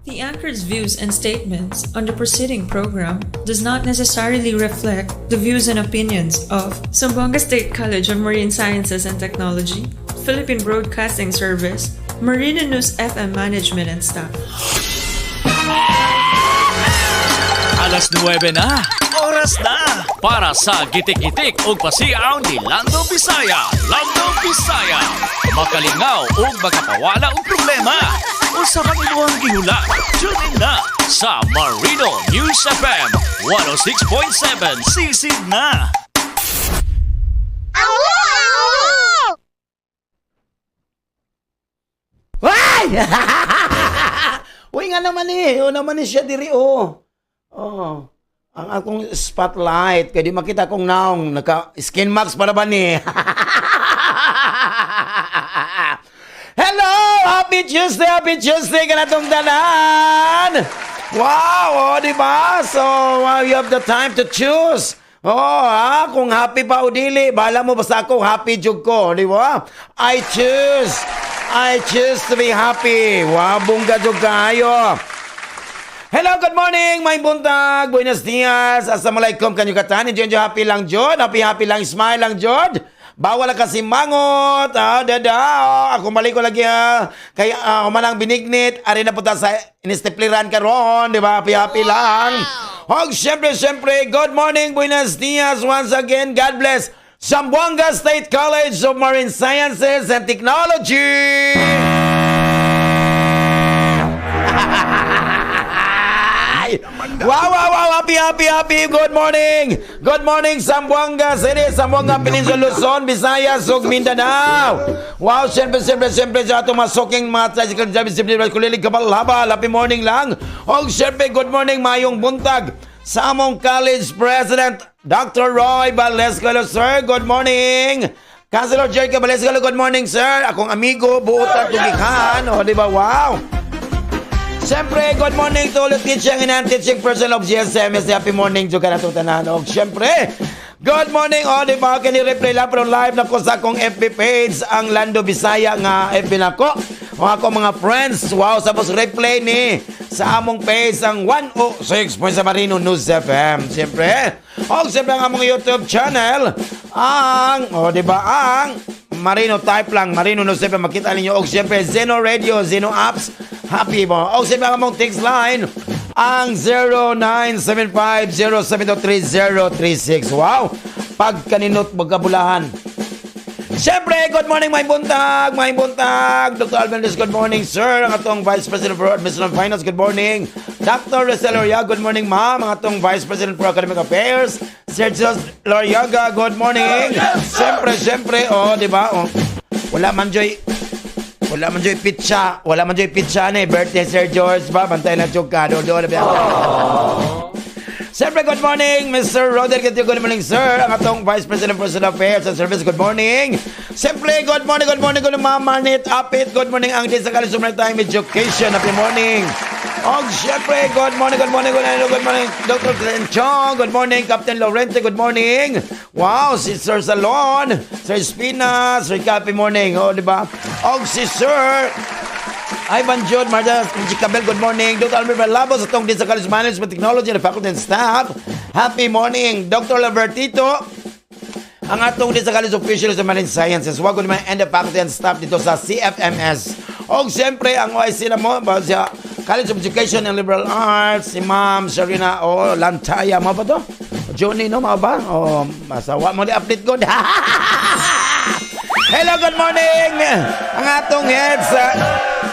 The anchor's views and statements on the preceding program does not necessarily reflect the views and opinions of Zamboanga State College of Marine Sciences and Technology, Philippine Broadcasting Service, Marina News FM management and staff. Alas 9 na. Oras na para sa gitik-gitik ug pasiaw ni Lando Bisaya. Lando Bisaya. Makalingaw ug makapawala og problema. Usa pang imuhang gihula. Tune in na sa Marino News FM 106.7. Sisid na. Awu! Ay! Uy, nga naman eh. O naman eh siya diri, oh. Oh. Ang akong spotlight. Kaya di makita kong naong. Naka skin max para ba ni? Hello! Happy Tuesday! Happy Tuesday ka na itong tanan! Wow! Oh, di ba? So, wow, you have the time to choose. Oh, ha? Kung happy pa o dili, bahala mo, basta ako happy jud ko, di ba? I choose. I choose to be happy. Wow, bongga jud kaayo. Hello, good morning, may buntag, buenos dias, assalamualaikum kanyo katan, enjoy, enjoy, happy lang jud, happy, happy lang, smile lang jud. Bawal lang kasi mangot, ah, dada, oh, ako mali ko lagi, ah, kaya humanang binignit, ari na punta sa inistipliran karon, di ba, happy, happy lang. Og syempre, syempre, good morning, buenos dias, once again, God bless Zamboanga State College of Marine Sciences and Technology! Ay! Wow, happy, happy, happy. Good morning. Good morning, Zamboanga City, Zamboanga Peninsula, Luzon, Visayas, ug Mindanao. Wow, siyempre, siyempre, siyempre, sa atong mga suking mga tricycle drivers, siyempre, kulilig kabalaba, happy morning lang. Og siyempre, good morning, mayong buntag sa among college president, Dr. Roy Valesco. Hello, sir. Good morning. Councilor Jericho Valesco, good morning, sir. Akong amigo, buotan tugikan. O, di ba? Wow. Siyempre, good morning to all the teaching and non-teaching person of GSMS. Happy morning, juga na itong tanan. Og siyempre, good morning, o, di ba? Kini replay lang pero live na ko sa akong FB page, ang Lando Bisaya nga FB na ko. O ako mga friends, wow, tapos replay ni sa among page ang 106.7 Marino News FM. Siyempre, og siyempre ang among YouTube channel, ang, o, di ba, ang Marino type lang, Marino News FM, makita ninyo. Og siyempre, Zeno Radio, Zeno Apps, happy mo. Og siyempre ang among text line, ang 0975-0723036. Wow! Pagkaninot, magkabulahan. Siyempre, good morning, may buntag, may buntag. Dr. Alvarez, good morning, sir. Ang atong Vice President for Administration and Finance, good morning. Dr. Rosel Loriaga, good morning, ma'am. Ang atong Vice President for Academic Affairs, Sir Jos Loriaga, good morning. Siyempre, siyempre, oh, di ba? Oh, wala man joy pizza, wala man joy pizza na eh. Birthday Sir George ba? Bantay na joke ka. Do, do, do. Siyempre, good morning, Mr. Rodel Castillo. Good morning, sir. Ang atong Vice President for Student Affairs and Service. Good morning. Siyempre, good morning, good morning, good morning, Ma'am Marnit Apit. Good morning, ang Dean sa College of Maritime Education. Happy morning. Og siyempre, good morning, good morning, good morning, good morning, Dr. Glenn Chong. Good morning, Captain Lorente. Good morning. Wow, si Sir Salon, Sir Espina, Sir Happy morning. Oh, di ba? Og si Sir Ivan Jude, Marta Chicabel, good morning. Dr. Alvin Labos, atong din sa College Management Technology and Faculty and Staff. Happy morning. Dr. Labertito, ang atong din sa College Officials of Marine Sciences. Wag naman and the faculty and staff dito sa CFMS. O siyempre, ang OIC na mo, ba, sa College of Education and Liberal Arts, si Ma'am Sharina o Lantaya, mo ba to? Johnny, no, mga ba? O, masawa mo di update ko. Hello, good morning! Ang atong head sa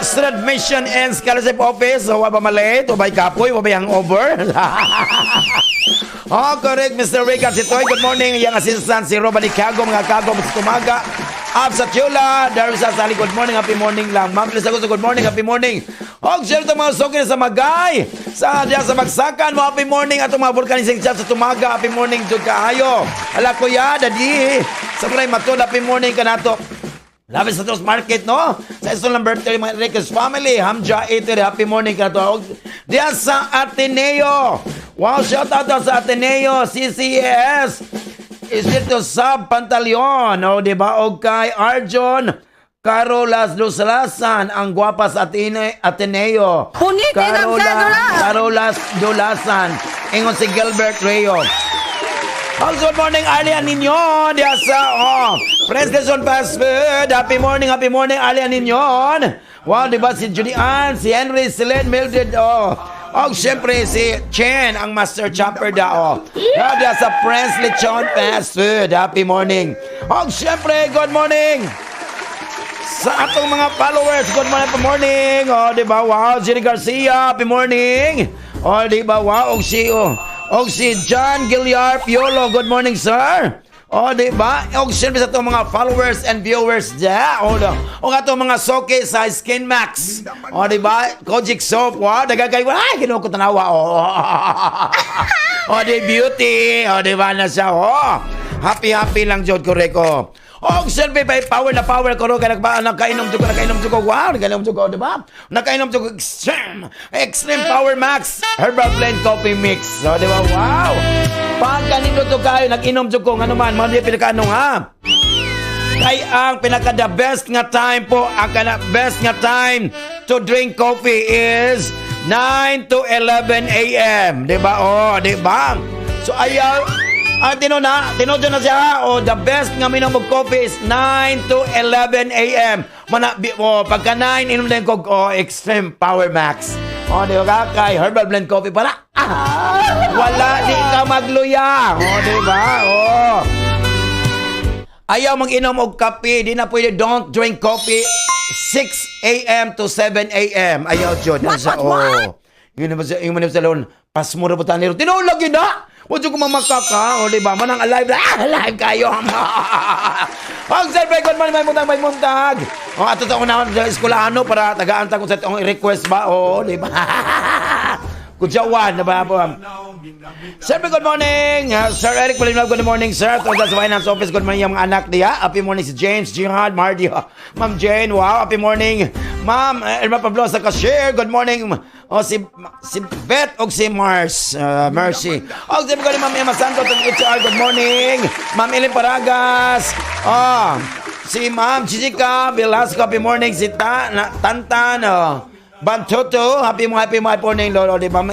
Student Admission and Scholarship Office. So, wa ba malate? O ba'y kapoy? Wa ba'y hangover? Oh, correct, Mr. Regan Sitoy. Good morning. Yang assistant si Robert Cago, mga Cago sa Tumaga. Up sa Chula, Darwin Sasali, good morning, happy morning lang. Ma'am Lisa Gusto, good morning, happy morning. Og siyempre itong mga suki na sa Magay, sa diyan sa Bagsakan, mo happy morning atong mga vulcanising chat sa Tumaga, happy morning jud kaayo. Ala kuya, dadi. Sa Mulay Matod, happy morning kanato. Labi sa Tos Market, no? Sa Isol number 30, mga Enriquez family, Hamja 80, happy morning ka to. Diyan sa Ateneo. Wow, shout out sa Ateneo, CCS. Espiritu Sab Pantaleon, o, di ba? O kay Arjon Carolas Dulasan, ang gwapa sa Ateneo. Punitin ang Carola, cedula! Carolas Dulasan. Ingon si Gilbert Reo. Oh, good morning, Arlian Ninyon. Diya sa, oh, President Fast Food. Happy morning, Arlian Ninyon. Wow, di ba si Judy Ann, si Henry, si Len, Mildred, oh. Oh, siyempre si Chen, ang master chopper da, oh. Diya sa Prince Lechon Fast Food. Happy morning. Oh, siyempre, good morning sa atong mga followers. Good morning, good morning. Oh, di ba? Wow, Jenny Garcia, happy morning. Oh, di ba? Wow, og si John Gilliar Piolo, good morning, sir. Oh, di ba? Og siyempre sa atong mga followers and viewers dya. Oh, do. Og atong mga soke sa Skin Max. Oh, di ba? Kojic Soap. Wow, daghang kayo. Ay, Ginoo ko tanawa. Oh. Oh, di beauty. Oh, di ba na siya? Oh. Happy, happy lang, jud, correct. Oh. Og siyempre, by power na power ko ro kay nagba nakainom jud ko. Wow, nakainom jud ko, di ba? Nakainom jud ko extreme, extreme Power Max Herbal Blend Coffee Mix. So, di ba? Wow. Pag kanino to kayo nag-inom jud ko ngano man, mao di pinakaano ha. Kay ang pinaka the best nga time po, ang kana best nga time to drink coffee is 9 to 11 a.m. Di ba? Oh, di ba? So ayaw ang tino na, tino na siya. Oh, the best nga minom og coffee is 9 to 11 a.m. Mana oh, pagka 9 inom din ko, oh, Extreme Power Max. Oh, di ba kay Herbal Blend Coffee para wala di ka magluya. Oh, di ba? Oh. Ayaw mag-inom og kape, di na pwede. Don't drink coffee 6 a.m. to 7 a.m. Ayaw jud. What, what, what? Yun naman sa, yung man sa lon, pasmo ra po taniro. Tinuod lagi na! Wa jud ko mamakaka. O, di ba? Manang alive na. Ah, alive kayo. Ang siyempre, good morning, may muntag, may muntag. O, ato sa unahan sa eskwelahan para tagaan ta kung sa itong request ba. O, di ba? Kudyawan, na ba po? Siyempre, good morning! Sir Eric Palimlab, good morning, sir. Tulad sa Finance Office, good morning yung mga anak niya. Happy morning si James, Jihad, Mardy, Ma'am Jane, wow, happy morning. Ma'am Irma Pablo sa cashier, good morning. O, si Beth o si Mars, Mercy. O, si good morning, Ma'am Emma Santos ng HR, good morning. Ma'am Ellen Paragas, oh, si Ma'am Jessica Velasco, happy morning. Si Tantan, oh, Bantoto, happy mo, happy morning, Lolo, di ba?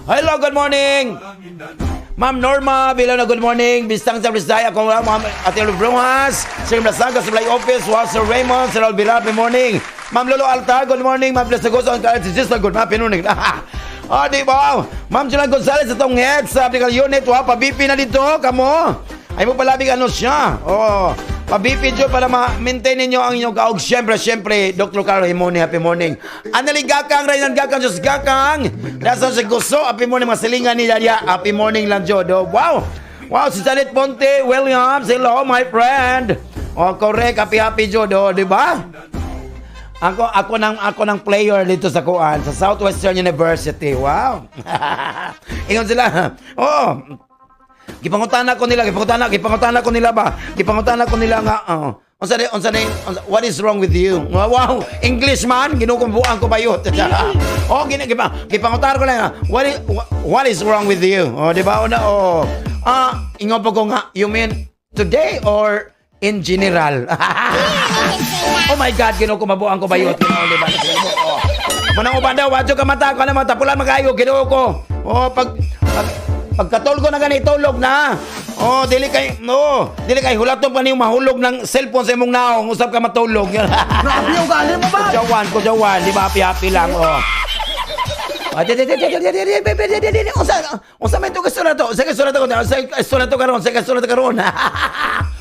Hello, good morning. Ma'am Norma Vilona, good morning. Bistang sa Brisaya, ako Ma'am Ate Brujas, Sir Blasaga, Supply Office, wow, Sir Raymond, Sir Alvira, good morning. Ma'am Lolo Alta, good morning. Ma'am Blasagoso, ang kahit si Sister, good morning. Ah, di ba? Ma'am Julan Gonzalez, itong head sa Medical Unit, wow, pa-BP na dito, kamo. Ay mo palabig ano siya. Oh, pa-BP dyan para ma-maintain ninyo ang inyong kaog. Siyempre, siyempre, Dr. Carlo Himoni, happy morning. Anneli Gakang, Raynan Gakang, Diyos Gakang. Nasa si Gusto, happy morning, mga silingan ni Daria. Happy morning lang, Jod. Oh, wow. Wow, si Janet Ponte Williams, hello, my friend. Oh, correct, happy, happy, Jod. Oh, di ba? Ako ng player dito sa kuan sa Southwestern University. Wow. Ingon sila. Oh. Gipangutana ko nila ba? Gipangutana ko nila nga, oh. Unsa di, what is wrong with you? Wow, English man, ginukumbuan ko ba yun? Oh, gipangutana ko lang, what is wrong with you? Oh, di ba? Una, oh. Ah, ingon pa ko nga, you mean today or in general? Oh my God, Ginoo ko mabuang ko bayot. Ginoo, di ba? Oh. Manang uban daw, wadyo ka mata ko na matapulan magayo, Ginoo ko. Oh, pag pagkatulog na gani tulog na. Oh, dili kay no, dili kay hulaton pa nimo mahulog ng cellphone sa imong naong usab ka matulog. Grabe yung gali mo ba? Kudyawan, kudyawan, di ba happy happy lang oh. Ah, di, di, di, di, di, di, di, di, di, di, di, di. Unsa may to gusto na to? Unsa gusto na to? Unsa gusto na to karon? Unsa gusto na to karon?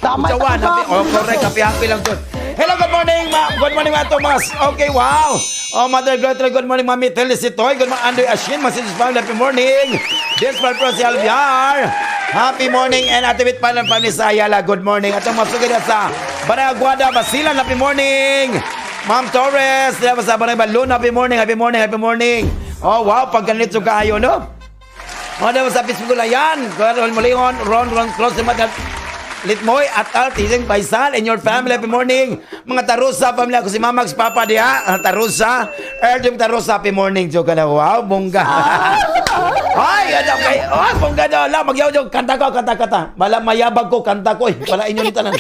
Tama, Kudyawan, tama. happy. Oh, correct, happy happy lang jud. Hello, good morning, ma. Good morning, mga Tomas. Okay, wow. Oh, Mother Gertrude, good morning, Mami Felicitoy. Good morning, Andoy Ashin, Masitis Family, happy morning. This for si Alviar. Happy morning and Ate Bit Palan Family sa Ayala. Good morning. At ang masugid na sa Barangay Basilan, happy morning. Ma'am Torres, diba sa Barangay Balon, happy morning, happy morning, happy morning. Oh, wow, pag ganito kaayo, no? O, diba sa Facebook ko yan? Ron Mulingon, Ron, Ron, Close, Litmoy at Al, Tising Faisal and your family, happy morning. Mga Tarusa, family ako si Mamax Papa diha, ah, Tarusa. Erdim Tarusa, happy morning. Joke na, wow, bongga. Ay, ano kay, oh, bongga daw lang, magyaw jog, kanta ko, kanta, kanta. Bala mayabag ko, kanta ko, eh. Wala inyo ni tanan.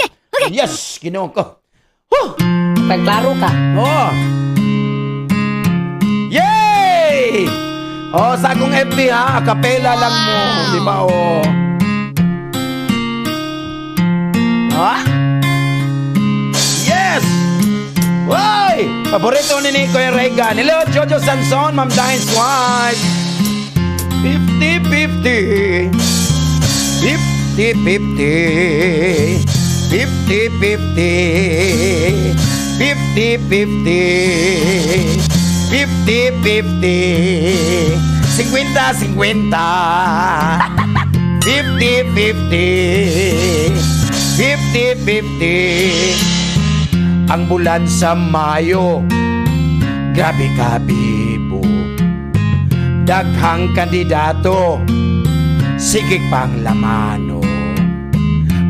Yes, Ginoo ko. Huh! Pagklaro ka. Oh. Yay! Oh, sa akong FB ha, acapella lang mo, di ba? Oh. Ha? Yes! Hoy! Paborito ni Kuya Reagan. Hello, Jojo Sanson, Ma'am Dines White. 50-50. 50-50. 50-50. 50-50. 50-50. 50-50. 50-50. 50-50. Ang bulan sa Mayo, grabe ka bibo. Daghang kandidato, sige pang lamano.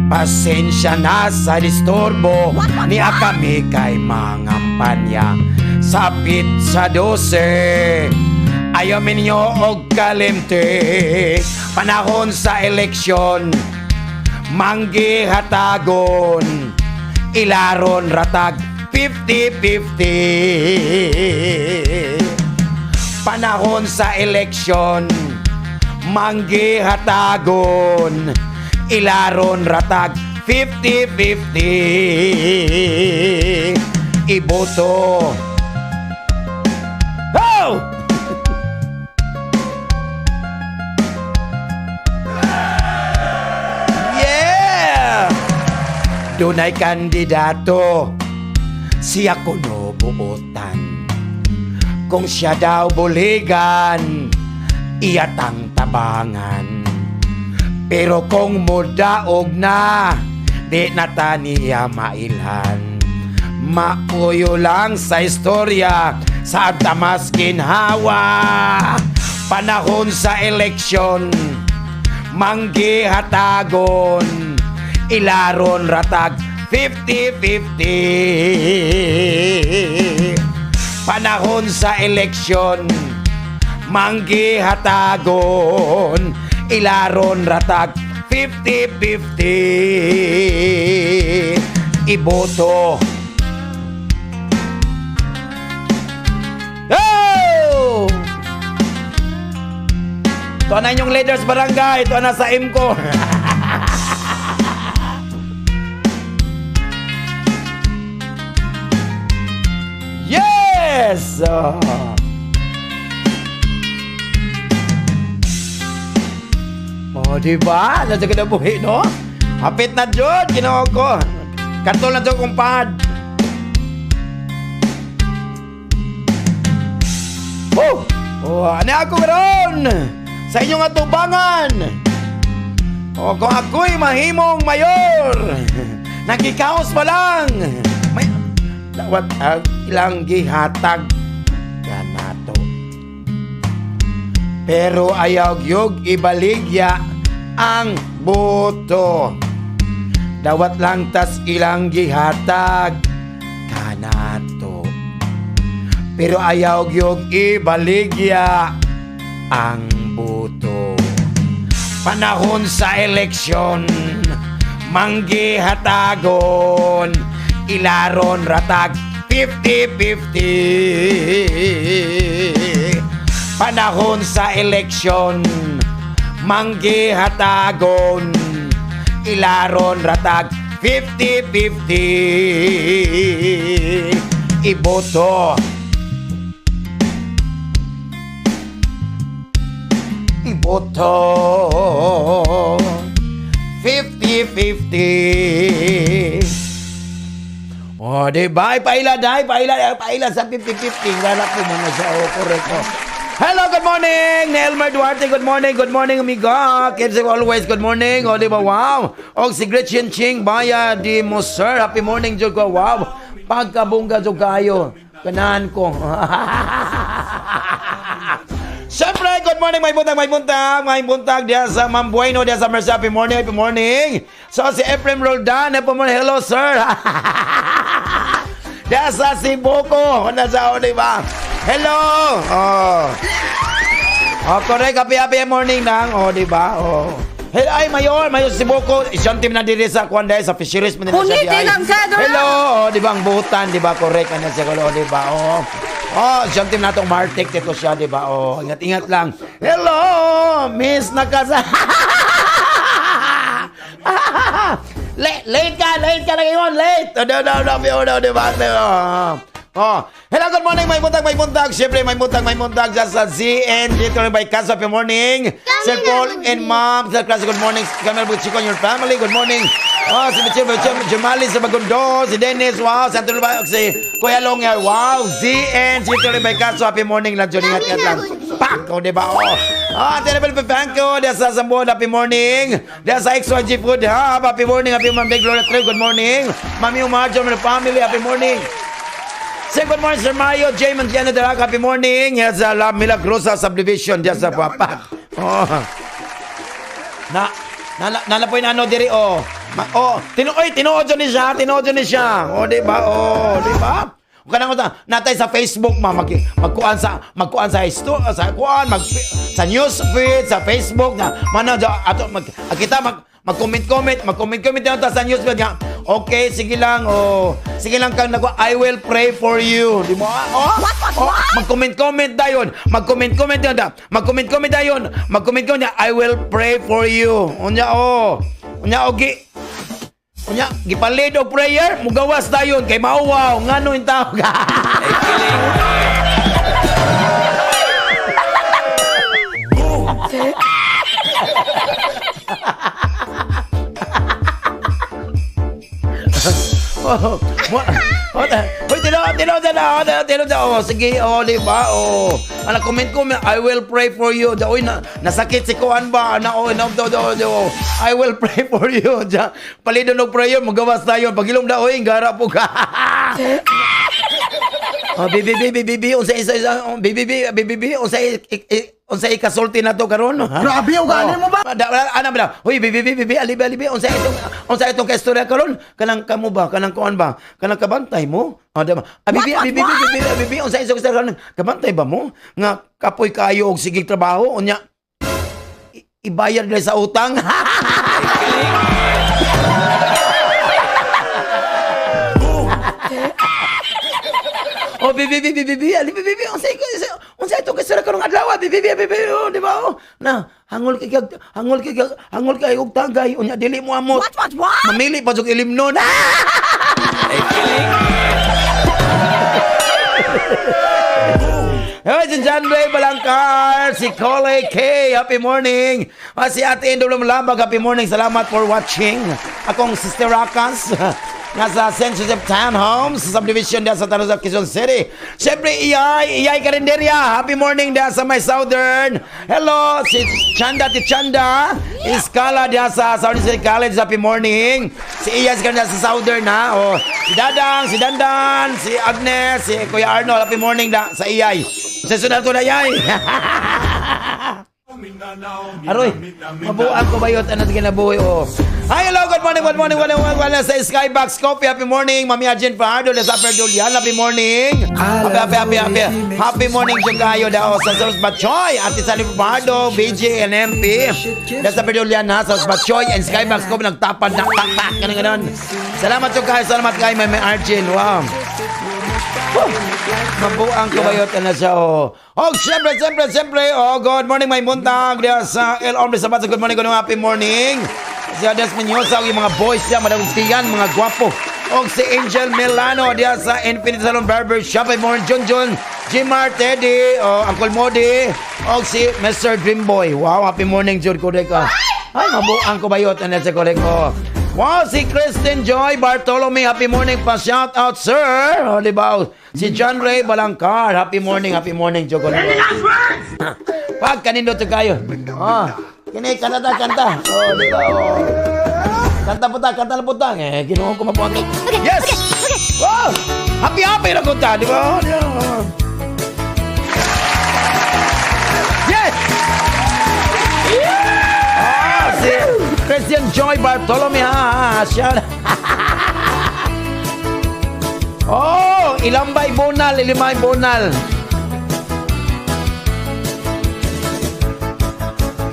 Pasensya na sa disturbo, ni kami kay mangampanya. Sa pizza 12, ayaw minyo og kalimte. Panahon sa eleksyon, manggi hatagon, ilaron ratag 50-50. Panahon sa eleksyon, manggi hatagon, ilaron ratag 50-50. Iboto. Oh! Yeah! Dunay kandidato, siya kuno buotan. Kung siya daw buligan, iyatang tabangan. Pero kung mudaog na, di na ta niya mailhan. Mauyo lang sa istorya, sa tamas ginhawa. Panahon sa eleksyon, manggi hatagon, ilaron ratag 50-50. Panahon sa eleksyon, manggi hatagon, ilaron ratag 50-50. Iboto. Oh! Ito na inyong leaders barangay. Ito na sa IMCO. Yes! Oh. Oh, di ba? Nasa kinabuhi, no? Hapit na jud, Ginoo ko. Katol na jud kong pad. Oh! Oh, ano ako karon? Sa inyong atubangan. Oh, kung ako'y mahimong mayor, nagikaos pa lang. May dawat ang ilang gihatag kanato. Pero ayaw gyud ibaligya ang boto. Dawat lang tas ilang gihatag kanato. Pero ayaw gyud ibaligya ang boto. Panahon sa eleksyon, manggi hatagon, ilaron ratag 50-50. Panahon sa eleksyon, manggi hatagon, ilaron ratag 50-50. Iboto. Iboto. 50-50. Oh, di ba? Paila dai, paila, paila sa 50-50. Wala po mga siya. Oh, correct. Oh. Hello, good morning! Nelmer Duarte, good morning, amigo. Kids always, good morning. Oh, di ba? Wow. Og si Gretchen Ching, Baya di mo, sir. Happy morning, jud ko. Wow. Pagkabungga jud kayo. Kanahan ko. Siyempre, good morning, may buntag, may buntag, may buntag diya sa Ma'am Bueno, diya sa Mercy. Happy morning, happy morning. So, si Ephraim Roldan, happy morning. Hello, sir. Diya sa Sibuco. Nasa o, di ba? Hello. Oh. Oh, correct. Happy, happy morning nang. Oh, di ba? Oh. Hey, ay, Mayor, Mayor Sibuco, siyang team na diri sa kuan dahil sa fisheries man nila siya Puniti di ay. lang siya, doon. Hello, oh, di ba ang butan, di ba? Correct ano siya oh, di ba? Oh. Oh, siyang team natong Martek dito siya, di ba? Oh, ingat-ingat lang. Hello, Miss Nakasa. Late, late ka na ngayon, late. Oh, no, no, no, no, no, di ba? Oh. Oh. Hello, good morning, may buntag, may buntag. Siyempre, may buntag, may buntag. Just sa ZN, dito by Casa, happy morning. Sir Paul and Mom, Sir Class, good morning. Camille Butchiko and your family, good morning. Oh, si Michelle, Michelle, Jumali sa Bagundo, si Dennis, wow, si Antonio Ba- si Kuya Longer, wow, ZN, dito by Casa, happy morning lang, Johnny, ingat, ingat lang. Pak! O, di ba? Oh. Ah, Terrible Pepangko, diyan sa Sambuan, happy morning. Diyan sa XYG Food Hub, happy morning, happy Ma'am Big Gloria Tree, good morning. Mami Umar, John, family, happy morning. Say good morning, Sir Mario, J. Mangiano Darac, happy morning. Yan sa La Milagrosa Subdivision, diyan sa Papak. Oh. Na, na, na, na po yung ano diri, oh. Ma, oh, oy, tinuod yun ni siya, tinuod yun ni siya. Oh, di ba? Oh, di ba? Kanang ta, natay sa Facebook ma mag, magkuan sa histo, sa kuan mag sa news feed sa Facebook na mana ato mag kita mag mag-comment comment mag-comment comment na ta sa news feed nga. Okay, sige lang, oh. Sige lang kang nagwa, I will pray for you. Di mo? Oh, What, what, oh, what? Mag-comment comment dayon. Mag-comment comment dayon. Mag-comment comment dayon. Mag-comment comment I will pray for you. Unya oh. Unya ogi. Unya gipalid og prayer, mugawas dayon kay mauwaw ngano in tawag. Oh, oh, hoy, tino, tino, tino, tino, tino, tino, oh, sige, oh, di ba, oh. Ana, comment ko, I will pray for you. Da, oy, na, nasakit si Kuan ba? Na, oh, no, do, do, do, I will pray for you. Ja, palidon og prayer, magawas tayo. Pagilom da, oy, gara po ka. Oh, bibi, bibi, bibi, unsa isa isa, oh, bibi, bibi, bibi, unsa unsa ikasulti na to karon? Ha? Grabe, ugali mo ba? Da, ana ba? Hoy, bibi, bibi, bibi, alibi, alibi, unsa itong kaistorya karon? Kanang kamo ba? Kanang kuan ba? Kanang kabantay mo? Ah, di ba? Ah, bibi, What, what, bibi, what? bibi, bibi, bibi, unsa isang istorya karon? Kabantay ba mo? Nga kapoy kayo og sige trabaho unya ibayad na sa utang. Oh, bibi, bibi, bibi, ali, bibi, bibi, unsa iko, unsa ito kasi karong adlaw, bibi, bibi, bibi, oh, di ba? Oh, na, hangol kay hangol kay hangol kay og tagay, unya dili mo amot. What, what, what? Mamili pa jud ilimnon. Hey, si John Ray Balangkar, si Cole K, happy morning. Ah, si Ate Endo Lumlambag, happy morning. Salamat for watching. Akong Sister Rakas, nasa St. Joseph Townhomes, subdivision diya sa Tarusa, Quezon City. Siyempre, Iyay, Iyay Karinderya, happy morning diya sa may Southern. Hello, si Chanda Ti Chanda, Iskala diya sa Southern City College, happy morning. Si Iyay sa sa Southern, ha? Oh, si Dadang, si Dandan, si Agnes, si Kuya Arnold, happy morning da sa Iyay. Sa sunod ko na, Iyay. Aroy, mabuang ko ba yun? Ano sa kinabuhi? Oh. Hi, hello, good morning, good morning, good morning, good morning sa Skybox Coffee. Happy morning, Mami Arjen Fajardo, sa Perdulian. Happy morning. Happy, happy, happy, happy. Happy morning, yung kayo daw sa Saros Batchoy. Ate Sally Fajardo, BJ and MP. Sa Perdulian ha, sa Batchoy and Skybox Coffee. Nagtapad na, tak, tak, ganun, ganun. Salamat yung kayo, salamat kayo, Mami Arjen. Wow. Woo! Mabuang kubayot na siya, oh. Oh, siyempre, siyempre, siyempre. Oh, good morning, may buntag. Diya sa El Hombre Sabata. Good morning, good morning, happy morning. Si Ades Menyosa, yung mga boys siya, madagtigan, mga gwapo. Og si Angel Milano, diya sa Infinite Salon Barber Shop. Happy morning, Jun Jun, Jimar Teddy, oh, Uncle Modi, og si Mr. Dreamboy. Wow, happy morning, Jun Kodek. Oh. Ay, mabuang kubayot na siya, Kodek. Oh. Wow, si Kristen Joy Bartolome, happy morning pa. Shout out, sir. O, di ba? Si John Ray Balangcar, happy morning, Joe. Pag kanindot to kayo. Oh, kini kanta ta, kanta. Oh, di ba? Oh. Kanta po ta, kanta na po ta. Eh, kinuha ko mabuang. Yes! Wow! Happy, happy na ko ta, di ba? Oh, di ba? Yes! Ah, si Christian Joy Bartolome, ha? Siya. Oh, ilambay bonal, ilimay bonal.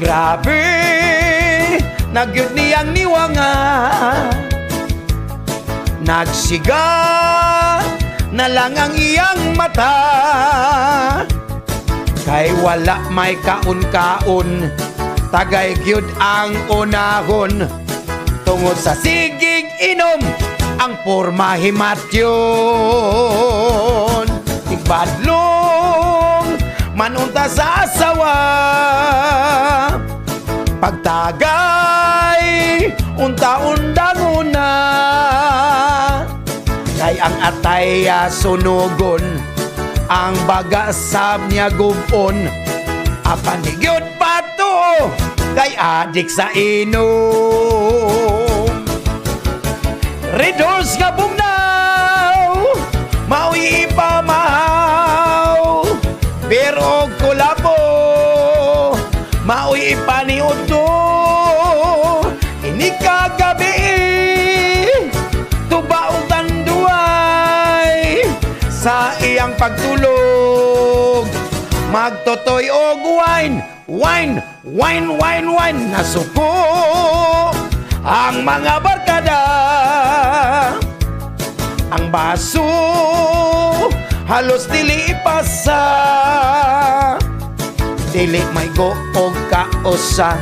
Grabe Nagyud niyang niwanga. Nagsiga na lang ang iyang mata, kay wala may kaon-kaon. Tagay gyud ang unahon tungod sa sigig inom. Ang porma himatyon. Igbadlong manunta sa asawa. Pagtagay unta-undang una, kay ang atay sunugon, ang baga sab niya gubon. Apan di gyud pato, kay adik sa inom. Red Horse nga bugnaw, mao'y ipamahaw. Pero kulapo, mao'y ipaniudto. Ini kagabi, tuba og tanduay. Sa iyang pagtulog, magtotoy og wine, wine, wine, wine, wine. Nasuko ang mga barkada. Ang baso halos dili ipasa. Dili may go og kausa,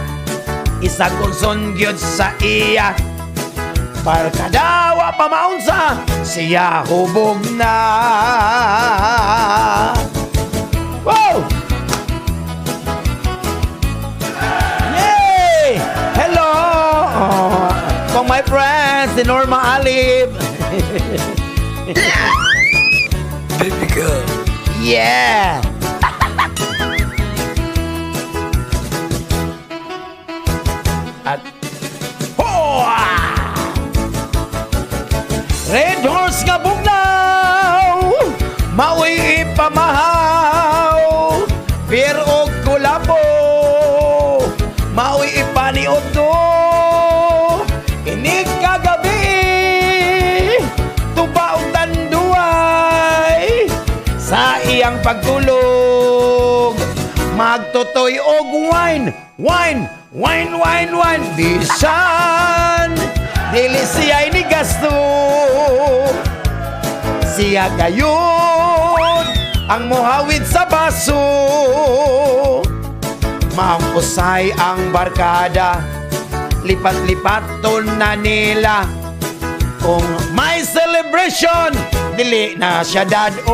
isa kunson gyud sa iya. Barkada wa pa maunsa, siya hubog na. Wow! Yay! Hello! Oh, kung my friends, si Norma Alib. Baby girl. Yeah! At Hoa! Red Horse nga bugnaw, mao'y ipamahaw. Pero og kulapo, mao'y ipaniudto. Ini kagabi, tuba og tanduay. Sa iyang pagtulog, magtotoy og wine, wine, wine, wine, wine. Bisan dili siya'y ni gasto, siya gayon ang muhawid sa baso. Maangkusay ang barkada, lipat-lipat to na nila. Kung may celebration, dili na siya dadon.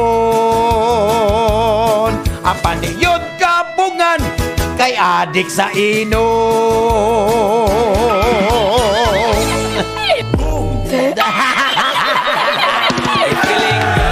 Apan di yun kapungan, kay adik sa inom. Feeling good.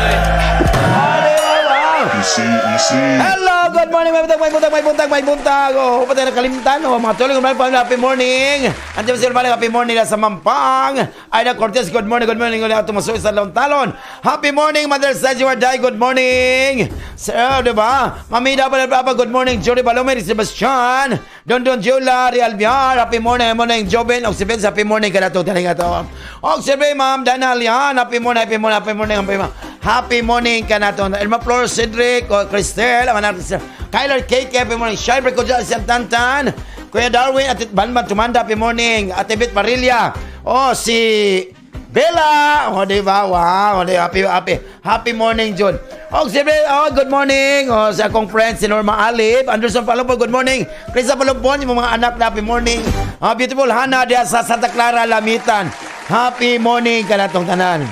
Easy, easy. Hello, good morning, may buntag, may buntag, may buntag, may buntag. Oh, patay na kalimtan. Oh, mga tuloy, good morning, happy morning. Andiyan si Urbano, happy morning na sa Mampang. Aida Cortez, good morning, good morning. Ulit ato masuoy sa Talon Talon. Happy morning, Mother Sergio Arday, good morning. Sir, di ba? Mamida pa Papa, good morning. Jory Balomer, Sebastian. Don Don Jula, Real Biar, happy morning, morning. Joven, Oxyben, happy morning. Kada to, taning ato. Oxyben, Ma'am Dana Lian, happy morning, happy morning, happy morning, happy morning. Happy morning ka na to. Elma Flor, Cedric, o Cristel, ang anak Kyler KK, happy morning. Shai Recoja, Siyam Tantan. Kuya Darwin, Ate Banban Tumanda, happy morning. Ate Bit Marilia. Oh, si Bella. Oh, di ba? Wow. Di, happy, happy, happy morning, Jun. Oh, siyempre, oh, good morning. Oh, sa akong friend, si Norma Alib. Anderson Palompo, good morning. Krista Palumpon, yung mga anak na, happy morning. Oh, beautiful Hannah, diya sa Santa Clara, Lamitan. Happy morning ka na tong tanan.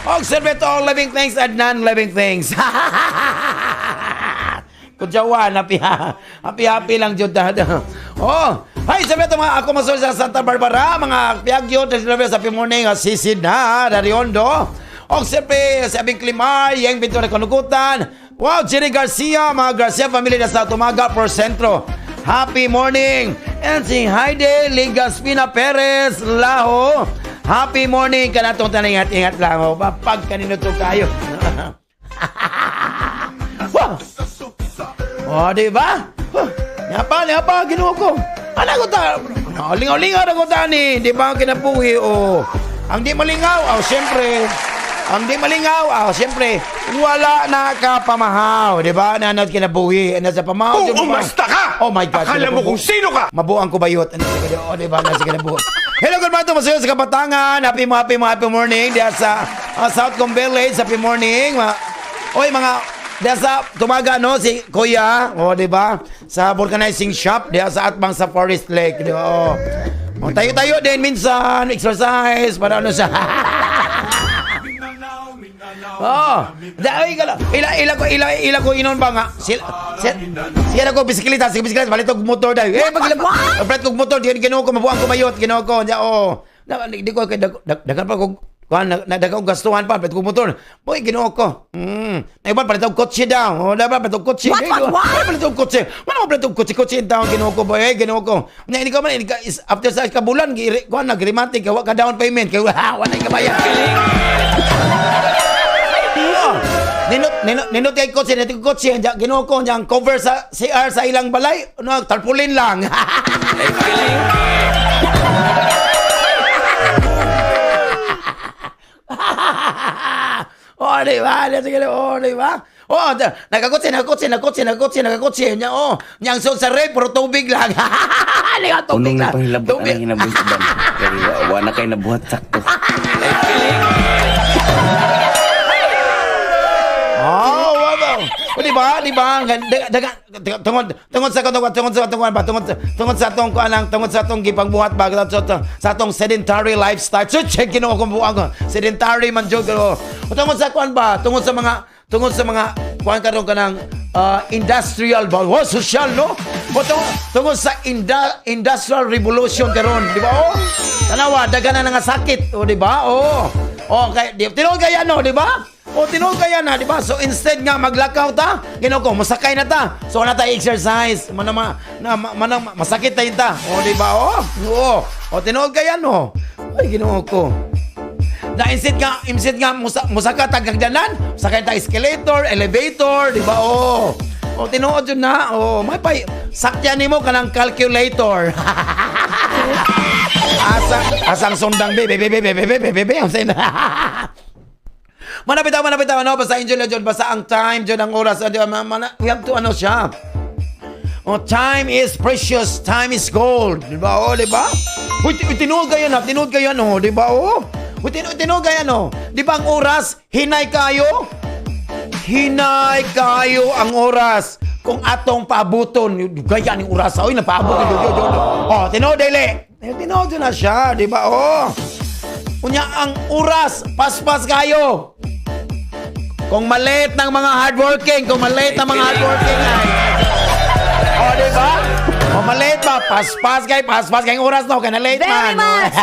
Og siyempre to all living things and non-living things. Kudyawan, happy, happy, happy lang jud. Oh, hi, siyempre to mga ako masul sa Santa Barbara, mga Piagyo, happy morning, sisid na, Dariondo. Og siyempre, si Abing Climar, Yeng Ventura Kanugutan. Wow, Jerry Garcia, mga Garcia family na sa Tumaga por Sentro. Happy morning. And si Heide Ligaspina Perez Laho. Happy morning ka na itong taningat ingat lang. Oh. Pag kanino to kayo. Wow. Oh, di ba? Huh. Nga pa, Ginoo ko. Ano ko ta? Lingaw-lingaw na ko tani. Di ba ang kinabuhi? Oh. Ang di malingaw, oh, siyempre. Ang di malingaw, oh, siyempre, wala na ka pamahaw. Di ba? Nanad kinabuhi. Ano sa pamahaw? Umasta ka! Oh my God. Akala mo kung sino ka? Mabuang ko bayot. Ano sige, oh, di ba? Sige na buo. Hello, good morning, Masayo sa Kabatangan. Happy, happy, happy morning. Diya sa Southcom Village. Happy morning. Oy, mga diya sa tumaga, no, si Kuya, oh, di ba? Sa vulcanizing shop, diya sa Atbang sa Forest Lake, di ba? Oh. Oh, tayo-tayo din minsan, exercise, para ano siya. Oh, da ay kala. Ila ila ko ila ila ko inon ba nga. Sila sila, sila ko bisikleta, sige bisikleta palit og motor dai. Eh pag ila palit og motor di Ginoo ko mabuang ko mayot Ginoo ko. Nya oh. Na, di ko kay dagan pa ko kuan na dagan og gastuhan pa palit og motor. Boy, Ginoo ko. Ay ba palit og kotse daw. Oh, dapat palit og kotse. What, what, what? Ay, palit og kotse. Wala mo palit og kotse kotse daw Ginoo ko boy. Eh, Ginoo ko. Nya hindi ko man hindi ka, after sa ka bulan kuan nagrimante kay wa ka down payment kay wala ka bayad. Oh, Ninot ninot ninot kay kotse, ninot kay kotse, nya Ginoo ko nya ang cover sa CR sa ilang balay, no, tarpaulin lang. Oh, di ba? Di sige, oh, di ba? Oh, nagakotse, nagakotse, nagakotse, nagakotse, nagakotse nya oh. Nya ang sa rep, puro tubig lang. Di ba, tubig Unong lang. na panghilabot Tubig. ang hinabot sa ban. Kaya wa na kay nabuhat sakto. Oh, wow. O, di ba? Di ba? Tungod tungod sa tungod tungod sa tungod ba tungod tungod sa atong kuan ang tungod sa atong gipangbuhat ba sa atong sedentary lifestyle. So check Ginoo kung buang ko. Sedentary man jud pero o, tungod sa kuan ba? Tungod sa mga kuan karon kanang industrial ba? Oh, social no? O tungod sa industrial revolution karon, di ba? Oh. Tanawa daghan na nga sakit, o di ba? Oh. Oh, kay di tinuod kaya no, di ba? O tinuod kaya na, di ba? So instead nga maglakaw ta, Ginoo ko, masakay na ta. So wala tayo exercise, mana ma, na, ma, masakit tayo ta. O di ba? Oh, oo. O tinuod kaya no. Ay, Ginoo ko. Na instead nga musaka ta gagdanan, sakay ta escalator, elevator, di ba? Oh. O tinuod yun na. Oh, may pay sakyan nimo kanang calculator. Asa asang sundang be be be be be be be be be ang sen. Manapit manapit ano basta enjoy lang jud, basta ang time jud, ang oras ano, we have to ano siya. Oh, time is precious, time is gold. Di ba? Oh, di ba? Uy, tinuod kayo na, tinuod kayo no, di ba? Oh. Uy, tinuod kayo no. Di ba ang oras hinay kayo? Hinay kayo ang oras kung atong paabuton gaya ning oras oy napaabot. Oh, tinuod dili. Eh, tinuod na siya, di ba? Oh. Unya ang oras, paspas kayo. Kung malate ng mga hardworking, kung malate ng mga hardworking ay. Oh, di ba? O malate ba? Paspas kay oras no, kay na late Very man. much.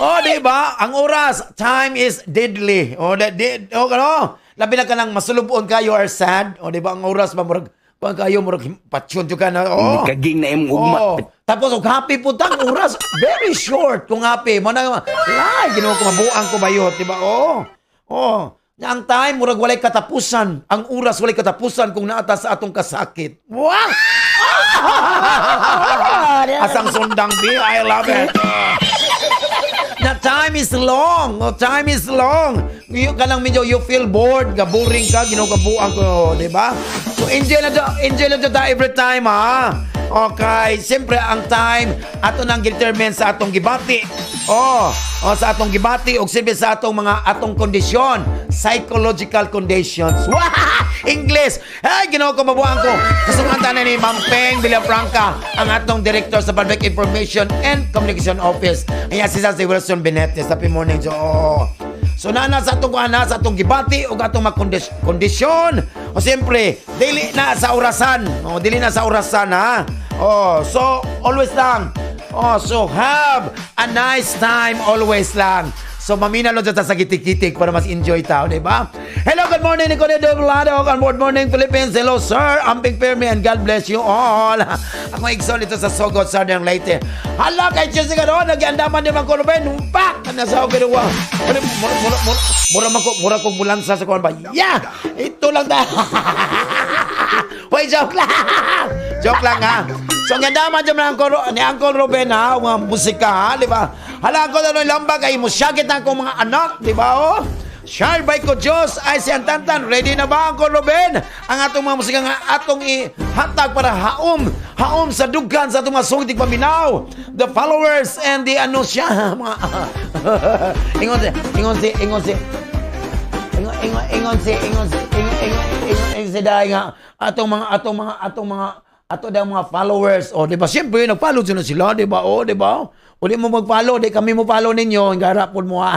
Oh, di ba? Ang oras, time is deadly. Oh, di, di, oh, ano? Labi na ka lang masulubon ka, you are sad. Oh, di ba? Ang oras ba murag pag kayo murag patsyon ka na. Oh. Kaging na imong ugma. Oh. Tapos og happy po tang oras, very short kung happy. Mo na lay Ginoo ko mabuang ko bayot, di ba? Oh. Oh. Nga ang time murag walay katapusan. Ang oras walay katapusan kung naata sa atong kasakit. Wow! Asang sundang bi, I love it. Na time is long. Oh, time is long. You ka lang medyo you feel bored, ga boring ka, ginugabuan ko, di ba? So enjoy na enjoy na ta every time ha. Okay, siyempre ang time ato nang determine sa atong gibati. Oh, sa atong gibati ug siyempre sa atong mga atong kondisyon, psychological conditions. Wah! English. Ay, Ginoo ko mabuang ko. Kasungan na ni Ma'am Peng Villafranca, ang atong director sa Public Information and Communication Office. Ayan si si Wilson Benetes. Happy morning, Jo. Oh. So nana sa atong ana sa atong gibati ug atong mga kondisyon. O siyempre, dili na sa orasan. O dili na sa orasan ha. Oh, so always lang. Oh, so have a nice time always lang. So mamina lang dyan sa gitik-gitik para mas enjoy tao, di ba? Hello, good morning, Nicole Doblado. Good morning, Philippines. Hello, sir. Amping Permi and God bless you all. Ako igsoon dito sa Sogod, Southern Leyte. Hala, kay Jessica doon. Nag-andaman din mga Ruben. Pak! Nasa ako kinuha. Mura, mura, mura, mura, mura, man ko, mura kong bulansa sa kuwan ba? Yeah! Ito lang na. Hoy, joke lang! Joke lang ha. So, ang ganda man dyan ni Uncle Ruben ha, ang mga musika ha, di ba? Hala, Uncle, ano lamba kay musyagit na akong mga anak, di ba oh? Child by ko Diyos ay si Antantan. Ready na ba ang Ruben? Ang atong mga musika nga atong ihatag para haom, haom sa dughan sa atong mga sugtig paminaw. The followers and the ano siya, mga ingon si, ingon si, ingon si, ingon ingon ingon si ingon si ingon ingon ingon ingon si dahil nga atong mga atong mga atong mga ato daw mga followers. Oh, di ba, siyempre nag-follow sila sila, di ba? Oh, di ba? O di mo mag-follow, di kami mo follow ninyo, garap pud mo, ha.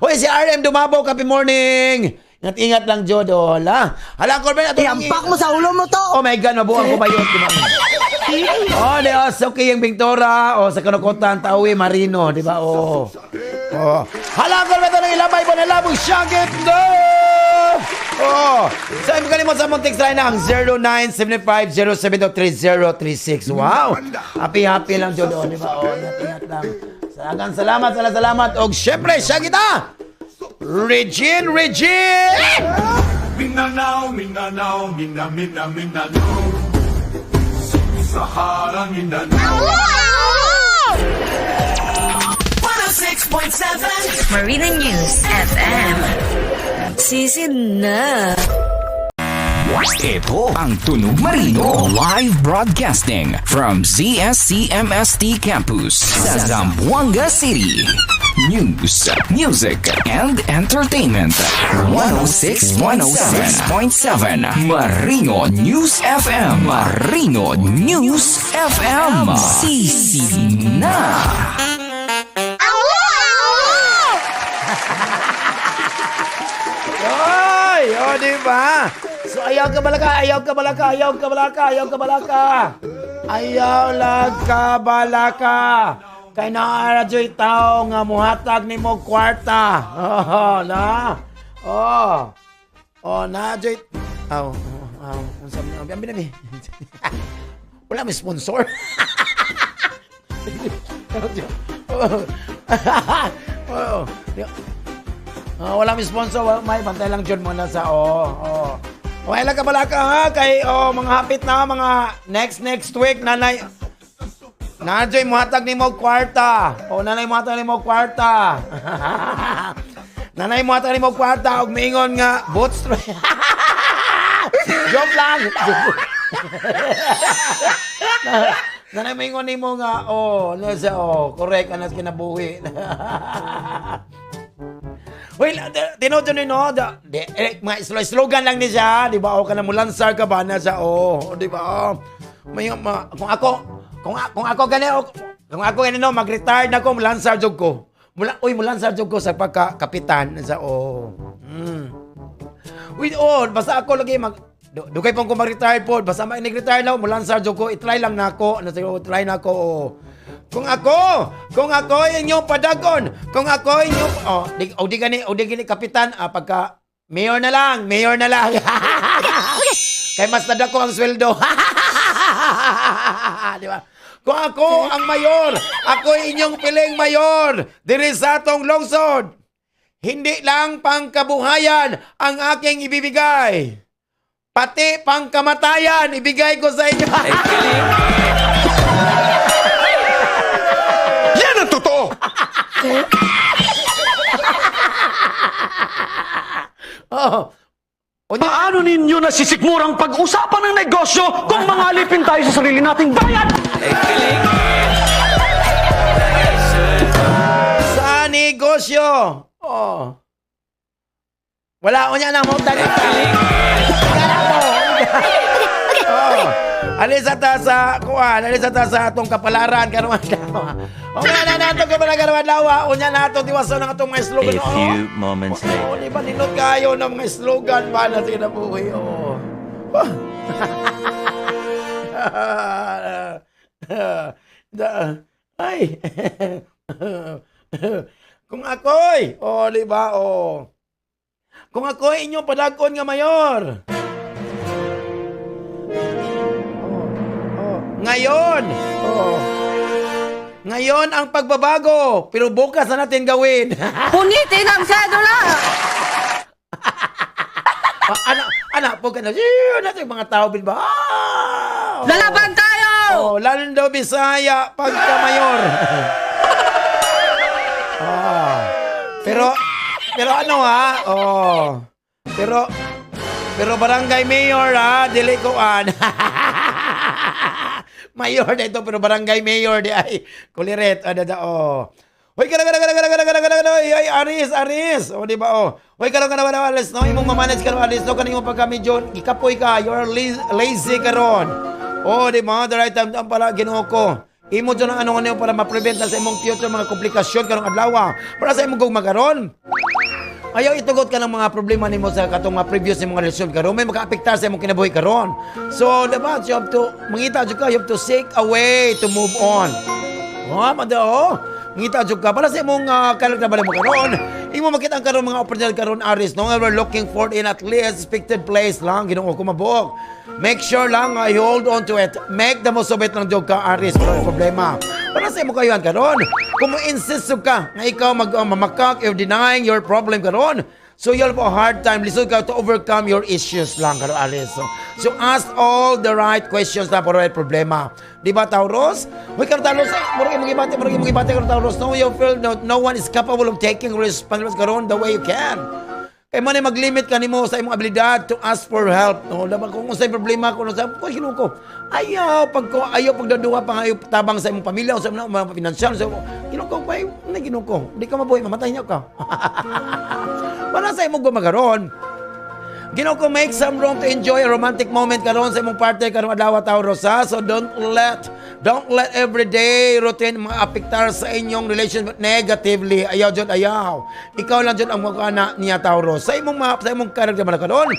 Hoy, si RM Dumabaw, happy morning. Ingat ingat lang jud, oh, hala. Hala Corben, ato Iampak mo sa ulo mo to! Oh my God, mabuang ko ba yun? Di ba? Oh, di oh, so yung Victora, oh, sa Kanukutan, Tawi, Marino, di ba? Oh. Oh. Hala ko ba ng ilabay ba na labong syagit no? Oh. Sa imo kalimot sa mong text line na ang 0975-072-3036. Wow. Happy happy lang jud, oh, di ba? Oh, ingat ingat lang. Salamat, salamat, salamat, salamat. Og syempre, syagit ah. Regine, Regine! Mindanao, Mindanao, Minda, Minda, Mindanao. Sahara, Mindanao. 106.7 Marina News FM. Sisid na. Ito ang Tunog Marino Live Broadcasting from ZSCMST Campus sa Zamboanga City. News, music, and entertainment. 106.7 Marino News FM. Marino News FM. Sisi na! Oy, oh, di ba? So ayaw ka balaka, ayaw ka balaka, ayaw ka balaka, ayaw ka balaka. Ayaw lag ka balaka. Kay naa ra tao nga muhatag nimo kwarta. Oh, na. Oh. Oh, na joy. Aw, aw, unsa man ang binabi? Wala may sponsor. Oh. Oh, wala may sponsor, wala may bantay lang jud mo na sa oh, oh. Wala ka bala ka ha kay oh mga hapit na mga next next week nanay. Nanay muhatag nimo og kwarta. O nanay muhatag nimo og kwarta. Nanay muhatag nimo og kwarta og miingon nga bootstrap. Joke lang. Nanay miingon nimo nga oh, nasa oh, correct anas kinabuhi. Uy, tinuod yun no, da, di, eh, mga slogan lang ni siya, di ba? O ka na mulansar ka ba na siya, oh, di ba? Oh. May, ma, kung ako, kung ako gani, o, kung ako gani no, mag-retire na ko, mulansar jud ko. Mula, uy, mulansar jud ko sa pagka-kapitan, sa, oh. Uy, oh, basta ako lagi mag, dugay pong ko mag-retire po, basta ma retire na ako, mulansar jud ko, i-try lang na ako, ano, siguro, try na ako, oh. Kung ako inyong padagon, kung ako inyong, oh, di, o di gani, o di gani kapitan, ah, pagka, mayor na lang, mayor na lang. Kay mas nadako ang sweldo. Di ba? Kung ako ang mayor, ako inyong piling mayor, diri sa atong lungsod. Hindi lang pangkabuhayan ang aking ibibigay. Pati pangkamatayan, ibigay ko sa inyo. Yan ang totoo! Oh. Unya, Paano ninyo nasisikmurang pag-usapan ng negosyo kung mangalipin tayo sa sarili nating bayan? Sa negosyo. Oh. Wala unya na mo tani. Oh. Alis ata sa kuan, alis ata sa atong kapalaran karong adlaw. O nga na nato kapalaran karong adlaw, unya na ato tiwason ang atong mga slogan. A few moments Oh, later. di ba nindot kayo ng mga slogan ba na sa kinabuhi? Oo. Ay. Kung ako'y, oh, di ba, oh. Kung ako'y inyong padagon nga mayor. Oh, oh. Ngayon, oh. Ngayon ang pagbabago, pero bukas na natin gawin. Punitin ang sedula! Ah, ana, ana, po ka na, natin yung mga tao, ba? Ah! Oh. Lalaban tayo! Oh, Lando Bisaya, pagka-mayor. Ah. Pero, Pero ano ha? Oh. Pero barangay mayor ha, dili ko an. Mayor na ito pero barangay mayor di ay kuliret ada da oh. Hoy, kada kada kada kada kada kada kada, ay ay Aries, Aries. Oh, di ba, oh. Hoy, kada kada kada, Aries, no, imong ma-manage karon, Aries, no, kaning imong pagka medyo gikapoy ka, you're lazy karon. Oh, di ba? The right time ang para Ginoo ko. Imo dyan ang ano ano para ma-prevent na sa imong future mga komplikasyon karong adlaw. Para sa imong gugma karon. Ayaw itugot ka ng mga problema nimo sa katong mga previous nimong relasyon karon, may makaapektar sa imong kinabuhi karon. So, diba, you have to mangita jud ka, you have to seek a way to move on. Oh, mada oh. Mangita jud ka para sa imong karakter mo karon. Imo makita ang karon mga oportunidad karon, Aries, no, we're looking for in at least expected place lang, Ginoo ko mabuok. Make sure lang you hold on to it. Make the most of it lang jud ka, Aries, wala problema. Para sa imong kayuhan karon. Kung mo insist ka nga ikaw mag mamakak, you're denying your problem karon. So you'll have a hard time, lisod ka to overcome your issues lang karon, Aries. So ask all the right questions na para problema. Di ba, Taurus? Uy, karon Taurus, murag imong gibati, murag imong gibati karon, Taurus. No, you feel no one is capable of taking responsibility karon the way you can. Kay mo na mag-limit ka nimo sa imong abilidad to ask for help. No, dapat kung unsay problema kung unsay ko Ginoo ko. Ayaw pag ko ayaw pagdaduha pa nga ayaw tabang sa imong pamilya o sa imong mga pinansyal sa Ginoo ko kay na Ginoo ko. Di ka mabuhi, mamatay niya ka. Para sa imong gumagaron. Ginoo ko, make some room to enjoy a romantic moment karon sa imong partner karong adlaw, Taurus, ha. So don't let everyday routine maapektar sa inyong relationship negatively. Ayaw jud, ayaw. Ikaw lang jud ang magana niya, Taurus. Sa imong character man karon.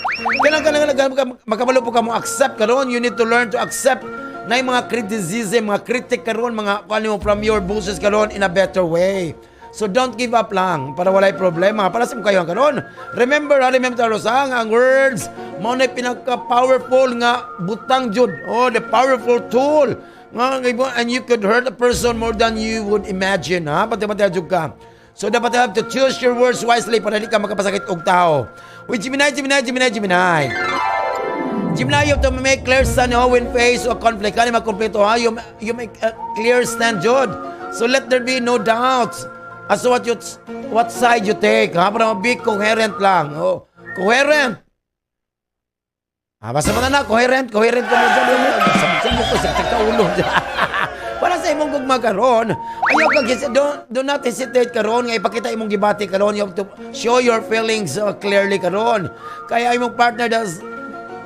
Kailangan kailangan makabalo po ka mo accept karon. You need to learn to accept na yung mga criticism, mga critic karon, mga ano from your bosses karon in a better way. So don't give up lang para walay problema. Para sa kayo karon. Remember, ha, remember, Taurus, ha, nga ang words mao na pinaka-powerful nga butang jud. Oh, the powerful tool. Nga and you could hurt a person more than you would imagine, ha. Pati pati jud ka. So dapat you have to choose your words wisely para di ka makapasakit og tao. With Gemini, Gemini, Gemini, Gemini. Gemini, you have to make clear stand, oh, when faced a conflict. Kani magkompleto ha, you make a clear stand jud. So let there be no doubts as to what side you take. Ha, para be coherent lang. Oh, coherent. Ah, basta mo na na, coherent, coherent ko mo dyan. Sa mo ko sa kaulo. Para sa imong gugma karon, ayaw ka do not hesitate karon nga ipakita imong gibati karon. You have to show your feelings clearly karon. Kaya imong partner does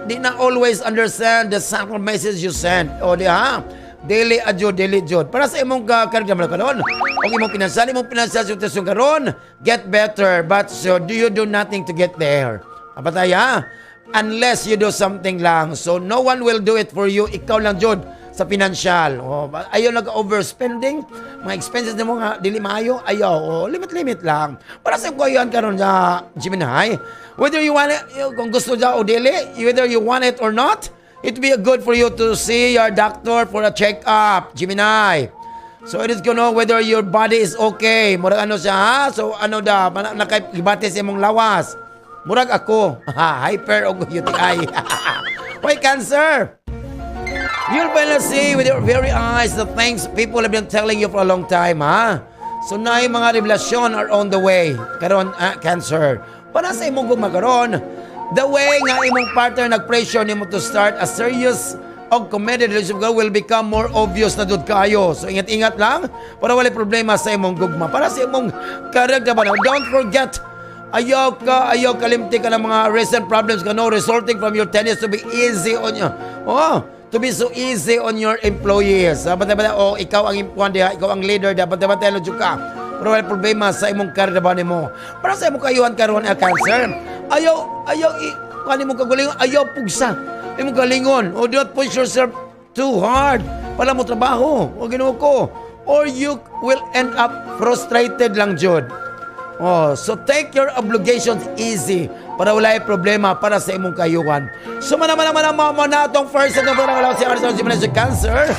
di na always understand the subtle message you send. O di ha? Dili adyo, dili jud. Para sa imong ka karon karon, o imong pinansyal sitwasyon karon, get better, but so do you do nothing to get there. Apatay ha? Unless you do something lang. So no one will do it for you. Ikaw lang jud sa financial. O, ayaw nag-overspending, mga expenses nimo nga dili maayo, ayaw. O, limit-limit lang. Para sa imong karon sa Gemini, whether you want it, kung gusto ja o dili, whether you want it or not, it be good for you to see your doctor for a check-up, Gemini. So it is to know whether your body is okay. Murag ano siya ha? So ano da, nakaibate sa imong lawas. Murag ako, hyper og UTI. Hoy, Cancer! You'll finally see with your very eyes the things people have been telling you for a long time, ha? So na yung mga revelasyon are on the way. Karon, ah, Cancer. Para sa imong gugma karon, the way nga imong partner nag-pressure nimo to start a serious og committed relationship will become more obvious na jud kayo. So ingat-ingat lang para walay problema sa imong gugma. Para sa imong character ba, don't forget, ayaw kalimti ka ng mga recent problems ka no resulting from your tendency to be easy on you. Oh, to be so easy on your employees. Dapat dapat oh, ikaw ang impuan diha, ikaw ang leader, dapat dapat tayo ka. Pero walay problema sa imong career ba nimo. Para sa imong kayuhan karon ang Cancer. Ayaw ayaw i kani mo kagalingon, ayaw pugsa. Imong galingon. O do not push yourself too hard para mo trabaho. O Ginoo ko. Or you will end up frustrated lang jud. Oh, so take your obligations easy para wala problema para sa imong kayuhan. So mana mana mana mo na atong first set ng para si Arizona Gemini si Cancer.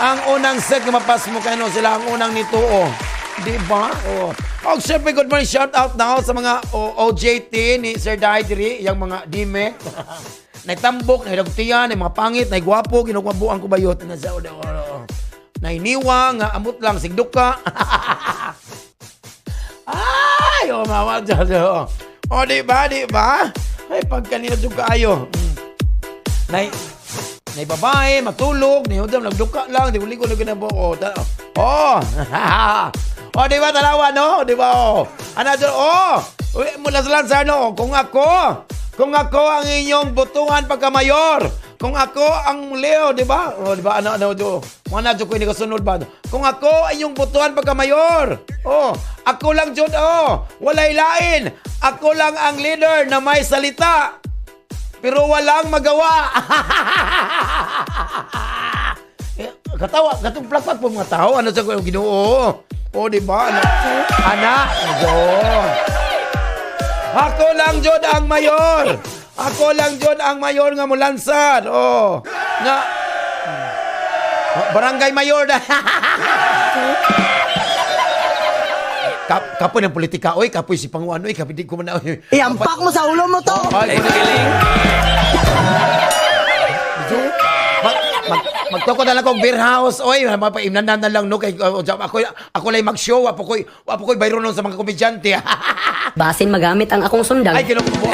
Ang unang set nga mapas mo kano sila ang unang nituo. Di ba? Oh. Oh, syempre, good morning. Shout out now sa mga OJT ni Sir Dai diri, yung mga dime. Naitambok, naidagtiyan, na mga pangit, na gwapo, kinukwabuan ko bayot na sa oh. Nainiwa nga amot lang sigduk ka. Ay! Ay, oh, mama, oh. Oh, di ba, di ba? Ay, pagkanina jud kaayo. Nay, nay babae, matulog, ni Hudam, nagduka lang, di ko ligo na oh, oh. Oh, di ba, tanawa, no? Di ba, oh. Ano, oh, uy, mula sa lansa, no? Kung ako ang inyong butuhan pagka-mayor, kung ako ang Leo, di ba? Oh, di ba? Ano, ano, do? Mga na, ko hindi ko sunod ba? Kung ako ang inyong butuhan pagka-mayor, oh, ako lang, jud, oh, walay lain. Ako lang ang leader na may salita, pero walang magawa. Eh, katawa, katong plakpak po mga tao. Ano sa ko Ginoo? Oh, di ba? Ano? Ana, oh. Ako lang jud ang mayor. Ako lang jud ang mayor nga mulansad. Oh. Nga oh, barangay mayor na. Kapoy ng politika, oy, kapoy si Panguan, oy, kapoy di ko man, oy. Iampak mo sa ulo mo to! Ay, mag, mag, magtoko na lang kong beer house, oy, mapaimnanan na lang no kay oh, ako ako lay mag-show, apo ko'y bayro nun sa mga komedyante. Basin magamit ang akong sundang. Ay, Ginoo ko.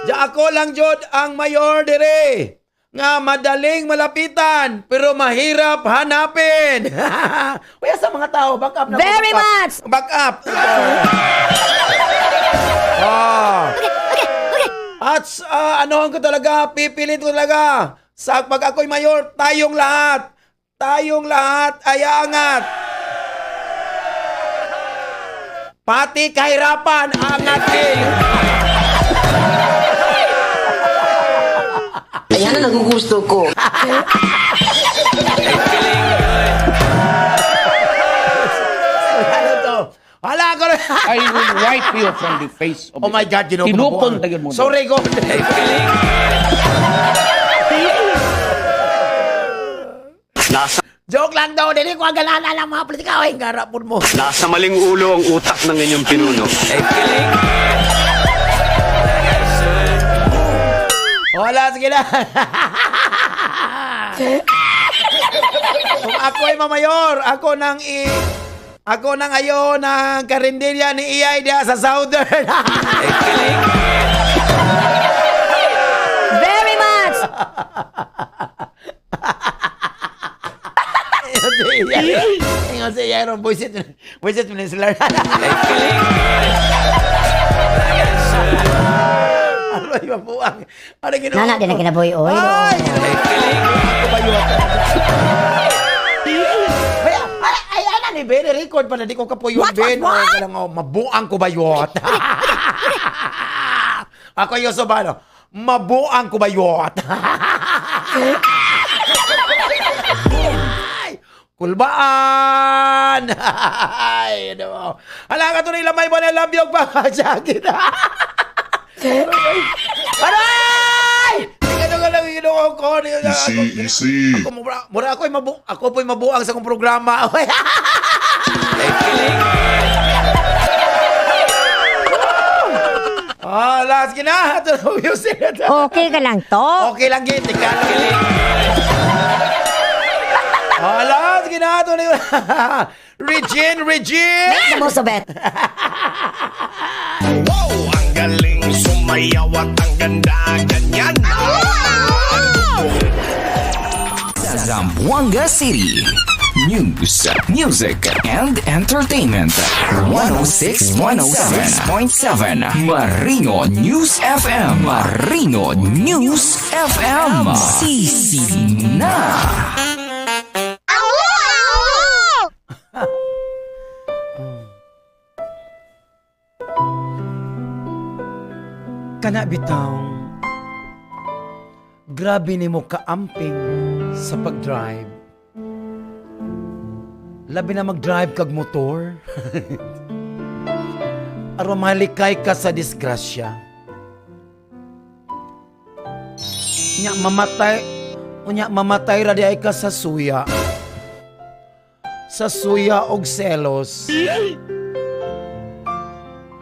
Ja ako lang jud ang mayor dire nga madaling malapitan pero mahirap hanapin. Uy, sa mga tao, back up na. Very back up. much. Back up. Ah. At ano ko talaga, pipilit ko talaga. Sa pag ako'y mayor, tayong lahat. Tayong lahat ay aangat. Pati kahirapan, angat din. Ayan ang nagugusto ko. Ano to? Wala ko na. I will wipe you from the face of Oh my God, Ginoo. Tinukon tayo mo. Sorry ko. Nasa, Joke lang daw. Dili ko ang galana ng mga politika. Ay, garapon mo. nasa maling ulo ang utak ng inyong pinuno. Wala, sige na. Kung ako ay mamayor, ako nang ayo ng karinderya ni Iyay diya sa Southern. Very much! Ingon si Iyay. Ingon si Iyay, ron, buisit, buisit mo ni sila. Aroy, mabuang. Ano ginoo? Nana din ang kinabuhi, oy. Ay, ginoo. Ako ba yun? Ay, ay, ay, ana ni Ben, record pa na di ko kapuyon, Ben. What, what? Oh, mabuang ko ba yun? Ako yung subano. Mabuang ko ba yun? Ay, kulbaan! Ay, ano. Hala ka tuloy lamay mo na labyog pa. Jacket. Aray! Ikaw nga lang ginoo ko. Easy, easy. Ako mura, mura ako ay mabu ako po'y mabuang sa akong programa. Ah, last gina. Ito na music. Okay ka lang to? Okay lang gid, tika lang. Ah, last gina. Ito na Regine, Regine. Make the most of it. Wow, ang galing sumayaw at ang ganda, ganyan. Sa Zamboanga City. News, music, and entertainment. 106.7 Marino News FM. Marino News FM. Sisi na. Kana bitaw. Grabe nimo kaamping sa pag-drive. Labi na mag-drive kag motor. Aron malikay ka sa disgrasya. Nya mamatay, unya mamatay ra di ay ka sa suya. Sa suya og selos.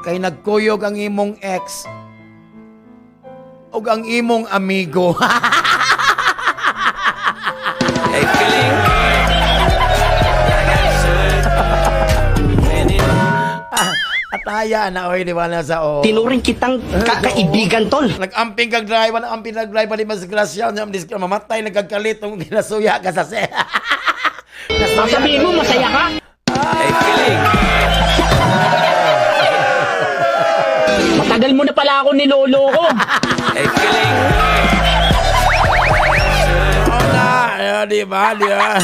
Kay nagkuyog ang imong ex og ang imong amigo. Taya na, oy, di ba na sa oh. Tinuring kitang kakaibigan, tol. Nag-amping kag driver, nag-amping kag driver, di mas grasya, niya, mamatay, nagkagkalit, nung ginasuya ka sa se. Sabihin mo, masaya ka? Ay, kilig. Matagal mo na pala ako niloloko. Ay, kilig. Oo na, eh, di ba, di ba?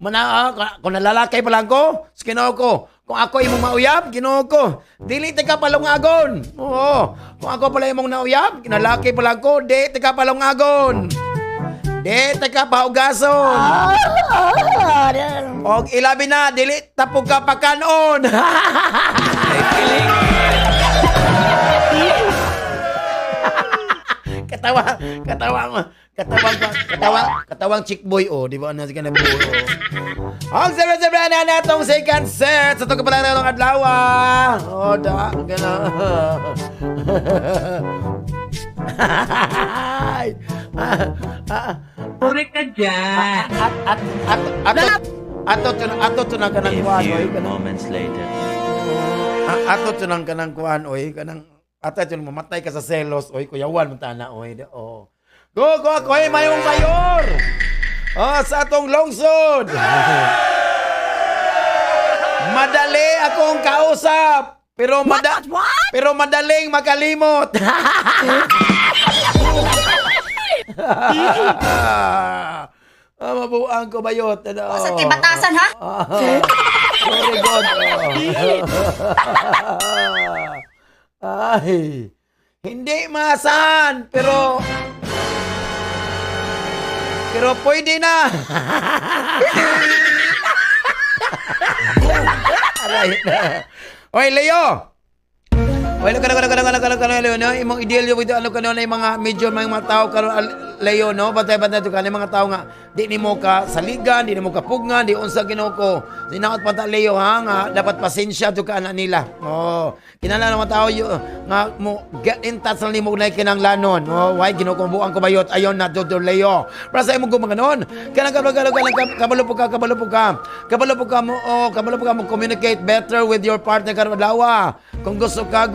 Mana, ah, kung nalalakay pa lang ko, sa Ginoo ko. Kung ako imong mauyab, Ginoo ko. Dili ta ka palungagon. Oo. Kung ako pala imong nauyab, kinalaki pa lang ko, di ta ka palungagon. Di ta ka paugason. Og ilabi na, dili tapog ka pakanon. Ay, kilig. Katawa, katawa, katawang, katawang, katawang chick boy, oh, di ba? Ano, sige na boy, oh. Ang siyempre, siyempre, na natong second set sa itong kapalaran ng adlaw, ah. Oh, da, gana. Ay. Ah, ah. Correct ka dyan. At, at, ato, ato, ato, to nang kanang kuan, oy, kanang, Moments later. ah, ato to nang kanang kuan, oy, kanang, ato to nang mamatay ka sa selos, oy, kuyawan mo tana, oy, oh. Go, go, ako, oy, mayong mayor! Oh, sa atong lungsod! Madali akong kausap, pero pero madaling makalimot. Ah, mabuang ko bayot. Ano? Sa tibatasan, ha? Ah, very good. Oh. Ay, hindi maasahan, pero pero pwede na. Aray na. Oy, Leo. Oy, ano ka na ka na ka na ka na Leo, no? Imong ideal yung ano ka na yung mga medyo mga tao karon Leo, no? Bantay-bantay to ka mga tao nga di nimo ka saligan, di nimo ka pugnan, di unsa Ginoo ko. Sinaot pa ta Leo ha nga dapat pasensya to ka ana nila. Oh, kinahanglan ng mga tao yo, nga mo get in touch lang nimo na kinahanglanon. Oh, why Ginoo ko buang ko bayot ayon na do Leo. Para sa imong gumaganon. Kanang kabalo kabalo kabalo po ka kabalo po ka. Kabalo po ka mo oh, kabalo po ka mo communicate better with your partner karon adlaw. Kung gusto ka,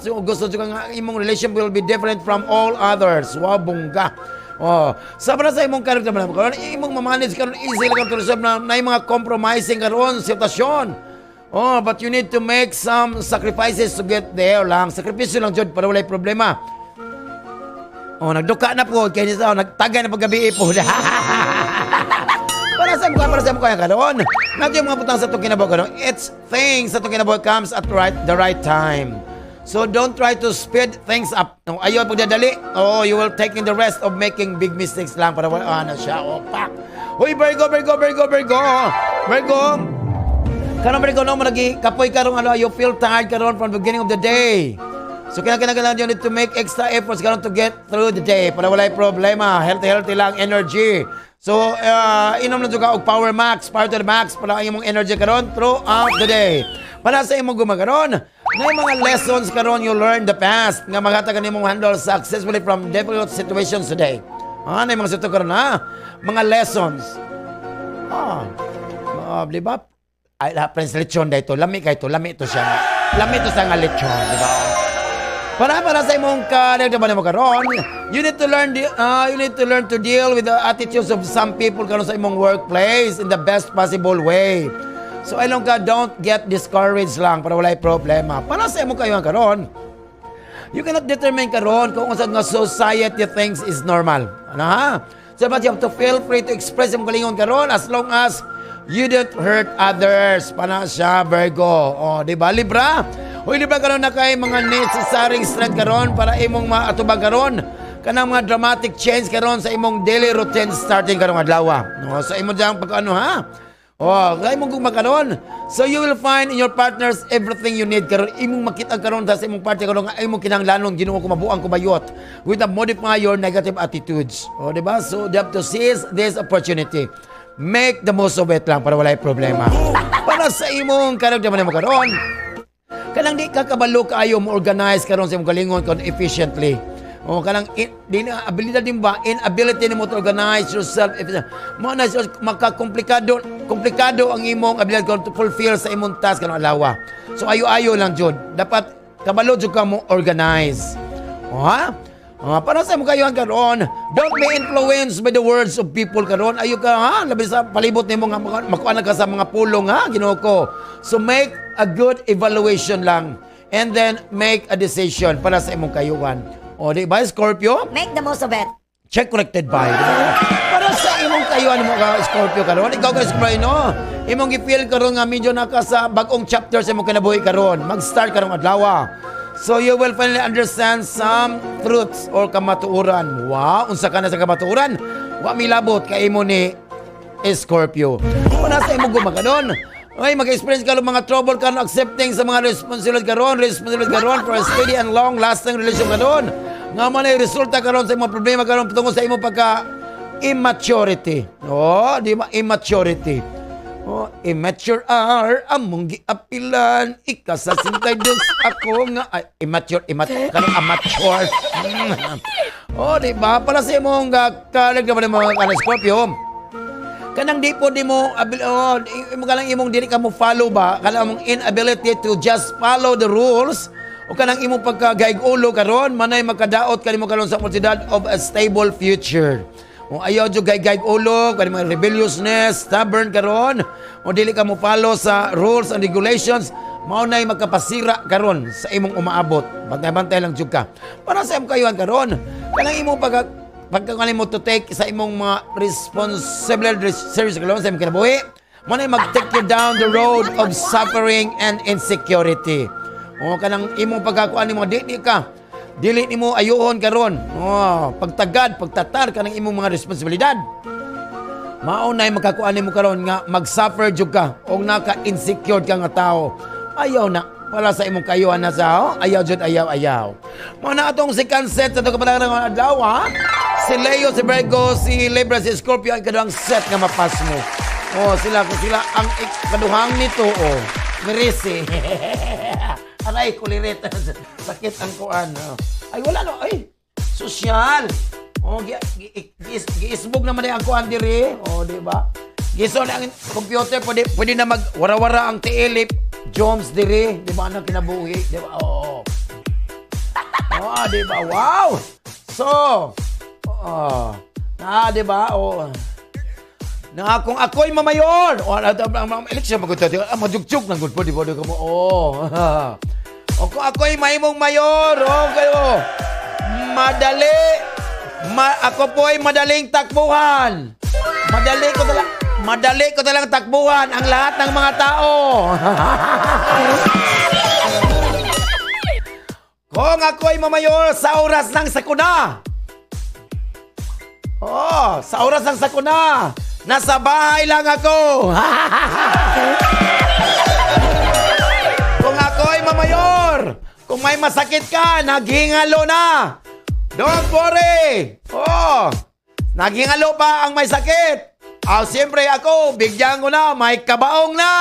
so gusto ka nga imong relation will be different from all others. Wow, bongga. Oh, sa para sa imong character man karon imong ma-manage karon easy lang karon to resolve na, na mga compromising karon sitwasyon. Oh, but you need to make some sacrifices to get there lang. Sakripisyo lang jud para walay problema. Oh, nagduka na po kay ni sa nagtagay na paggabi po. Para sa kaya karon. Nato yung mga butang sa itong kinabuhi karon. It's things sa itong kinabuhi comes at the right time. So don't try to speed things up. No, ayaw pagdadali. Oh, you will take in the rest of making big mistakes lang para wala ano siya. Oh, pak. Uy, Virgo, Virgo, Virgo, Virgo. Virgo. Karon Virgo no mo lagi kapoy karon ano, you feel tired karon from the beginning of the day. So kailangan kailangan you need to make extra efforts karon to get through the day para walay problema. Healthy healthy lang energy. So inom na jud ka og Power Max, Power to the Max para ang imong energy karon throughout the day. Para sa imong gumagaron, na yung mga lessons karon you learn the past nga maghatag nimong handle successfully from difficult situations today. Ah, na yung mga sitwasyon karon ha? Mga lessons. Ah, ah, di ba? Ay, la, Prince Lechon dito. Lami kay to, lami to siya. Lami to sa nga lechon, di ba? Para sa imong ka ba mo karon, you need to learn to deal with the attitudes of some people karon sa imong workplace in the best possible way. So along ka, don't get discouraged lang para walay problema. Para sa imong kayo karon, you cannot determine karon kung unsa nga society thinks is normal. Ano ha? So but you have to feel free to express imong kalingon karon as long as you don't hurt others. Pana siya, Virgo. O, di ba? Libra? Uy, Libra karon na kay mga necessary strength karon para imong maatubag karon kanang mga dramatic change karon sa imong daily routine starting karong adlaw. No, sa imong diyang pag ano ha? Oh, kay imong gugma karon. So you will find in your partners everything you need karon. Imong makita karon sa imong partner karon nga imong kinahanglanon Ginoo ko mabuang kubayot with a modify your negative attitudes. Oh, di ba? So you have to seize this opportunity. Make the most of it lang para walay problema. Para sa imong karon mo karon. Kanang di ka kabalo kaayo mo organize karon sa imong galingon kon efficiently. O kanang in, di na abilidad din ba, inability nimo to organize yourself. If mo na siya makakomplikado, komplikado ang imong abilidad to fulfill sa imong task kanang adlaw. So ayo-ayo lang jud. Dapat kabalo jud ka mo organize. O ha? Ah, para sa imong kayuhan karon, don't be influenced by the words of people karon. Ayo ka ha, labi sa palibot nimo nga makuha na ka sa mga pulong ha, Ginoo ko. So make a good evaluation lang and then make a decision para sa imong kayuhan. O di ba, Scorpio? Make the most of it. Check corrected by. Di ba? Para sa imong kayuhan mo ka, Scorpio, karon. Ikaw ka, Scorpio, no? Imong gi-feel karon nga medyo naka sa bag-ong chapter sa imong kinabuhi karon. Mag-start karong adlaw. So you will finally understand some truths or kamatuoran. Wow, unsa ka na sa kamatuoran? Wa milabot kay imo ni Scorpio. Wala sa imong gumakanon. Ay, mag-experience ka ng mga trouble ka accepting sa mga responsibility karon for a steady and long-lasting relation karon. Nga man ay resulta karon sa imong problema karon tungod sa imong pagka immaturity. Oh, di ba immaturity? Oh, immature are among giapilan ika sa dos ako nga ay, immature, immature kanang amateur. Oh, di ba? Para sa imong kalag naman mga kanang Scorpio, kanang di po di mo oh, imo kanang imong dili ka mo follow ba, kanang imong inability to just follow the rules o kanang imong pagkagaig ulo karon manay makadaot kanimo karon sa oportunidad of a stable future. O ayaw jud gay ulo, kanang mga rebelliousness, stubborn karon, o dili ka mo follow sa rules and regulations, mao nay magkapasira karon sa imong umaabot. Bantay-bantay lang jud ka. Para sa imong kayuhan karon, kanang imong pagka mo to take sa imong mga responsibility serious karon sa imong kinabuhi, mo na mag-take you down the road of suffering and insecurity. O kanang imong pagkakuan nimo di ka dili nimo ayuhon karon. O pagtagad, pagtatar kanang imong mga responsibilidad. Mao nay makakuan nimo karon nga mag-suffer jud ka og naka-insecure ka nga tao. Ayaw na para sa imong kayuhan na sa oh, ayaw jud, ayaw, ayaw. Mao na atong second set sa atong kapadagan ng adlaw ha. Si Leo, si Virgo, si Libra, si Scorpio ang kaduhang set nga mapas mo. Oh, sila kung sila ang kaduhang nito oh. Merese. Aray, kulirit. Sakit ang kuan. Oh. Ay, wala no. Ay, sosyal. Oh, gi, gi, giisbog naman ang kuan diri. Oh, di ba? Giso na ang computer, pwede, pwede na mag warawara ang tiilip. Joms diri, di ba anong kinabuhi, di ba? Oo. Oh, di ba? Wow. So, oh, na, di ba? Oh. Na kung ako'y mamayor, o ang eleksyon magud ah, majugjug lang gud po, di ba? Di ka mo. Oh. O kung ako'y mahimong mayor, oh, kayo. Madali. Ako po ay madaling takbuhan. Madali ko talang takbuhan ang lahat ng mga tao. Kung ako'y mamayor sa oras ng sakuna. Oh, sa oras ng sakuna, nasa bahay lang ako. Kung ako'y mamayor, kung may masakit ka, naghingalo na. Don't worry. Oh, naghingalo pa ang may sakit. Ah, siyempre ako, bigyan ko na, may kabaong na.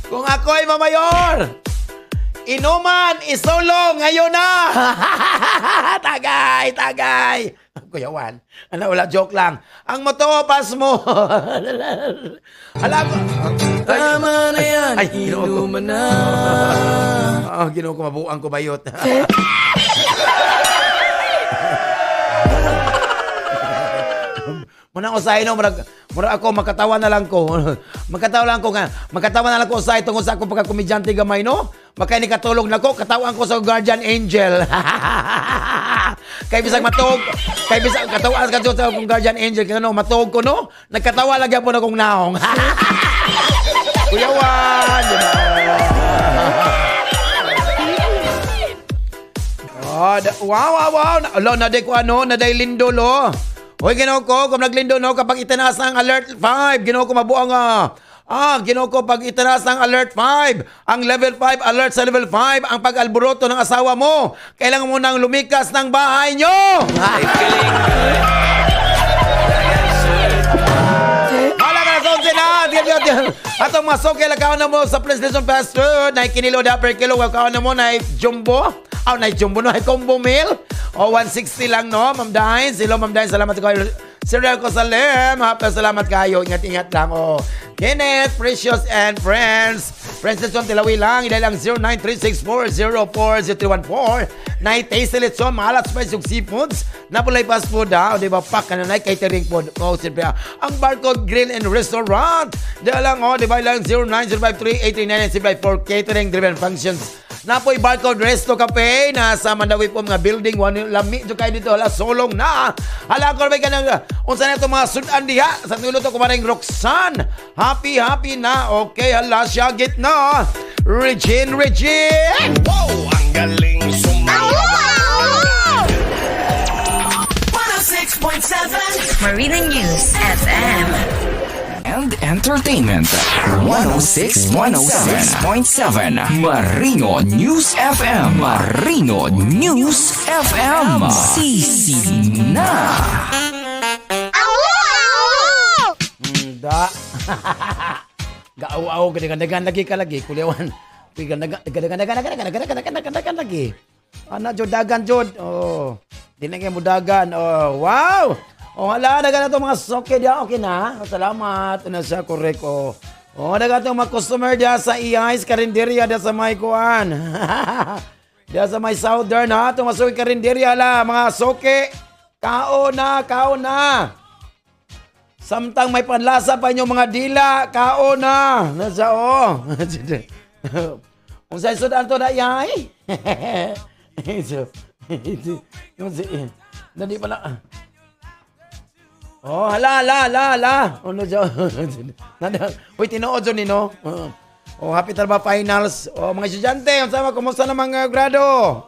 Kung ako'y mamayor, inuman, isolo, ngayon na! Tagay, tagay! Kuya Juan, ano, wala, joke lang. Ang moto, pass mo. Alam ko. Tama na yan, Ay, Ginoo ko. inuman na. Ah, Ginoo ko, mabuang ko bayot. Muna ko sa no, murag, murag ako makatawa na lang ko. Makatawa lang ko nga. Makatawa na lang ko usahay tungod sa akong pagkakomedyante gamay no. Makay ni katulog nako, katawan ko sa guardian angel. Kay bisag matuog, kay bisag katawan ka sa akong guardian angel kay no, matuog ko no. Nagkatawa lang gyapon akong naong. Kuya Juan, di ba? Oh, wow, wow, wow. Alo, naday ko ano, naday lindol, oh. Hoy, Ginoo ko, kung naglindol, no, kapag itinaas ang alert 5, Ginoo ko, mabuang, Ginoo ko, pag itinaas ang alert 5, ang level 5, alert sa level 5, ang pag-alboroto ng asawa mo, kailangan mo nang lumikas ng bahay nyo! Hala ka na, 11 na! Atong mga suki, lakaw na mo sa Prince Luzon Fast Food. Nay kinilo da per kilo, lakaw na mo, nay jumbo. Aw, nay jumbo no, nay combo meal. O, 160 lang, no, Ma'am Dines. Hello, Ma'am Dines. Salamat kayo. Sir Riel Cosalem, happy salamat kayo. Ingat-ingat lang, oh. Kenneth, Precious, and Friends. Friends Lechon, Tilawi lang. Ilay lang 0936-404-0314. Nay Tasty Lechon, maalat spice yung seafoods. Napulay fast food, ha. O, di ba, pak ka na, nay catering food. Oh, siyempre, ah. Ang Barcode Grill and Restaurant. Di lang, oh, di ba, lang 09053839 for catering driven functions. Napoy Barcode Resto Cafe nasa Mandawi po mga building one lami jud kayo dito, hala, solong na, hala ko may kanang unsa na itong mga sudan diha sa tulo to kumaring Roxanne, happy happy na, okay, hala siya gitna Regine, Regine. Wow, ang galing sumayaw. 106.7 Marina News FM. And Entertainment. 106 106.7 Marino News FM. Marino News FM. Sisi na. Da. Gaaw-aw gadagan lagi ka lagi kuliwan. Dagan dagan dagan dagan dagan dagan dagan dagan lagi. Ana jud dagan jud. Oh. Di na kay mo dagan. Oh, wow. Oh, hala dagan na to mga soke diya. Okay na. Salamat. Ano siya correct, oh. Oh, dagan to mga customer diya sa EI's Karinderya diya sa may kuan. Diya sa may Southern ha. Itong mga soke karinderya la mga soke. Kao na, kao na. Samtang may panlasa pa inyong mga dila, kao na. Nasa o. Kung sa sudan to na yay. Yung si Dali pala. Oh, hala, hala, hala, hala. Ano siya? Uy, tinuod ni no. Oh, happy ba finals. Oh, mga estudyante, unsa man, kumusta na mga grado?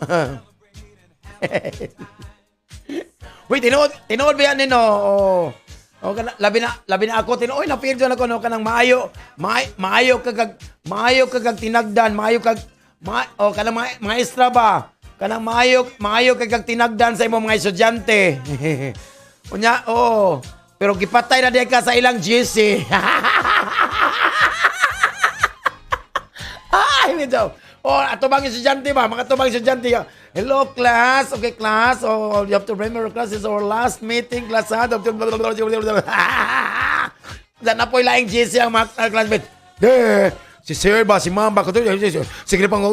Uy, tinuod, tinuod ba yan nino? Oh. Oh, kana, labi na ako tinuod na feel ako no kanang maayo, maayo kag maayo kag tinagdan, maayo kag ma, oh kanang maestra ba? Kanang maayo maayo kag tinagdan sa imong mga estudyante. Unya, oh. Pero gipatay na di ka sa ilang GC. Ay, medyo. Oh, ato bang estudyante ba? Mga tubang estudyante. Hello, class. Okay, class. Oh, you have to remember, class, is our last meeting, class. Ha? Diyan na po laing GC ang mga classmate. De, si sir ba, si ma'am ba? Sige pang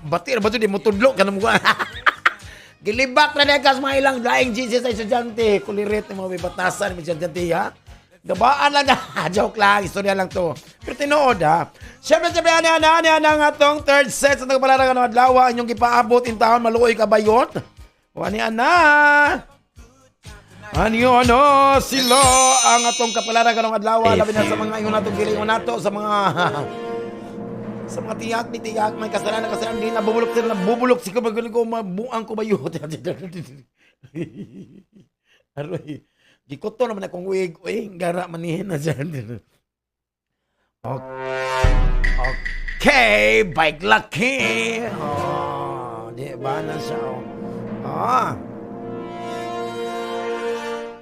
bati ba ito, di mo tudlo ka na mo. Gilibak na nekas mga ilang laing GC sa estudyante. Kulirit ng mga batasan ng estudyante, ha? Gabaan lang na. Joke lang. Istorya lang to. Pero tinuod, ha? Siyempre, siyempre, ani, ani, ani, ani, ang atong third set sa nagpalaran ng adlaw. Inyong gipaabot in taon, maluoy ka bayot. O, ani, ana. Ani, ano, sila ang atong kapalaran karong adlaw. Labi na sa mga ingon natong gilingon nato sa mga tiyak ni tiyak may kasalanan kasalanan di nabubulok sila nabubulok si ko ko mabuang ko bayot. Aroy, gikuto naman akong wig, uy, gara manihin na dyan. Okay, bike lucky. Oh, di ba na siya? Oh. Ah.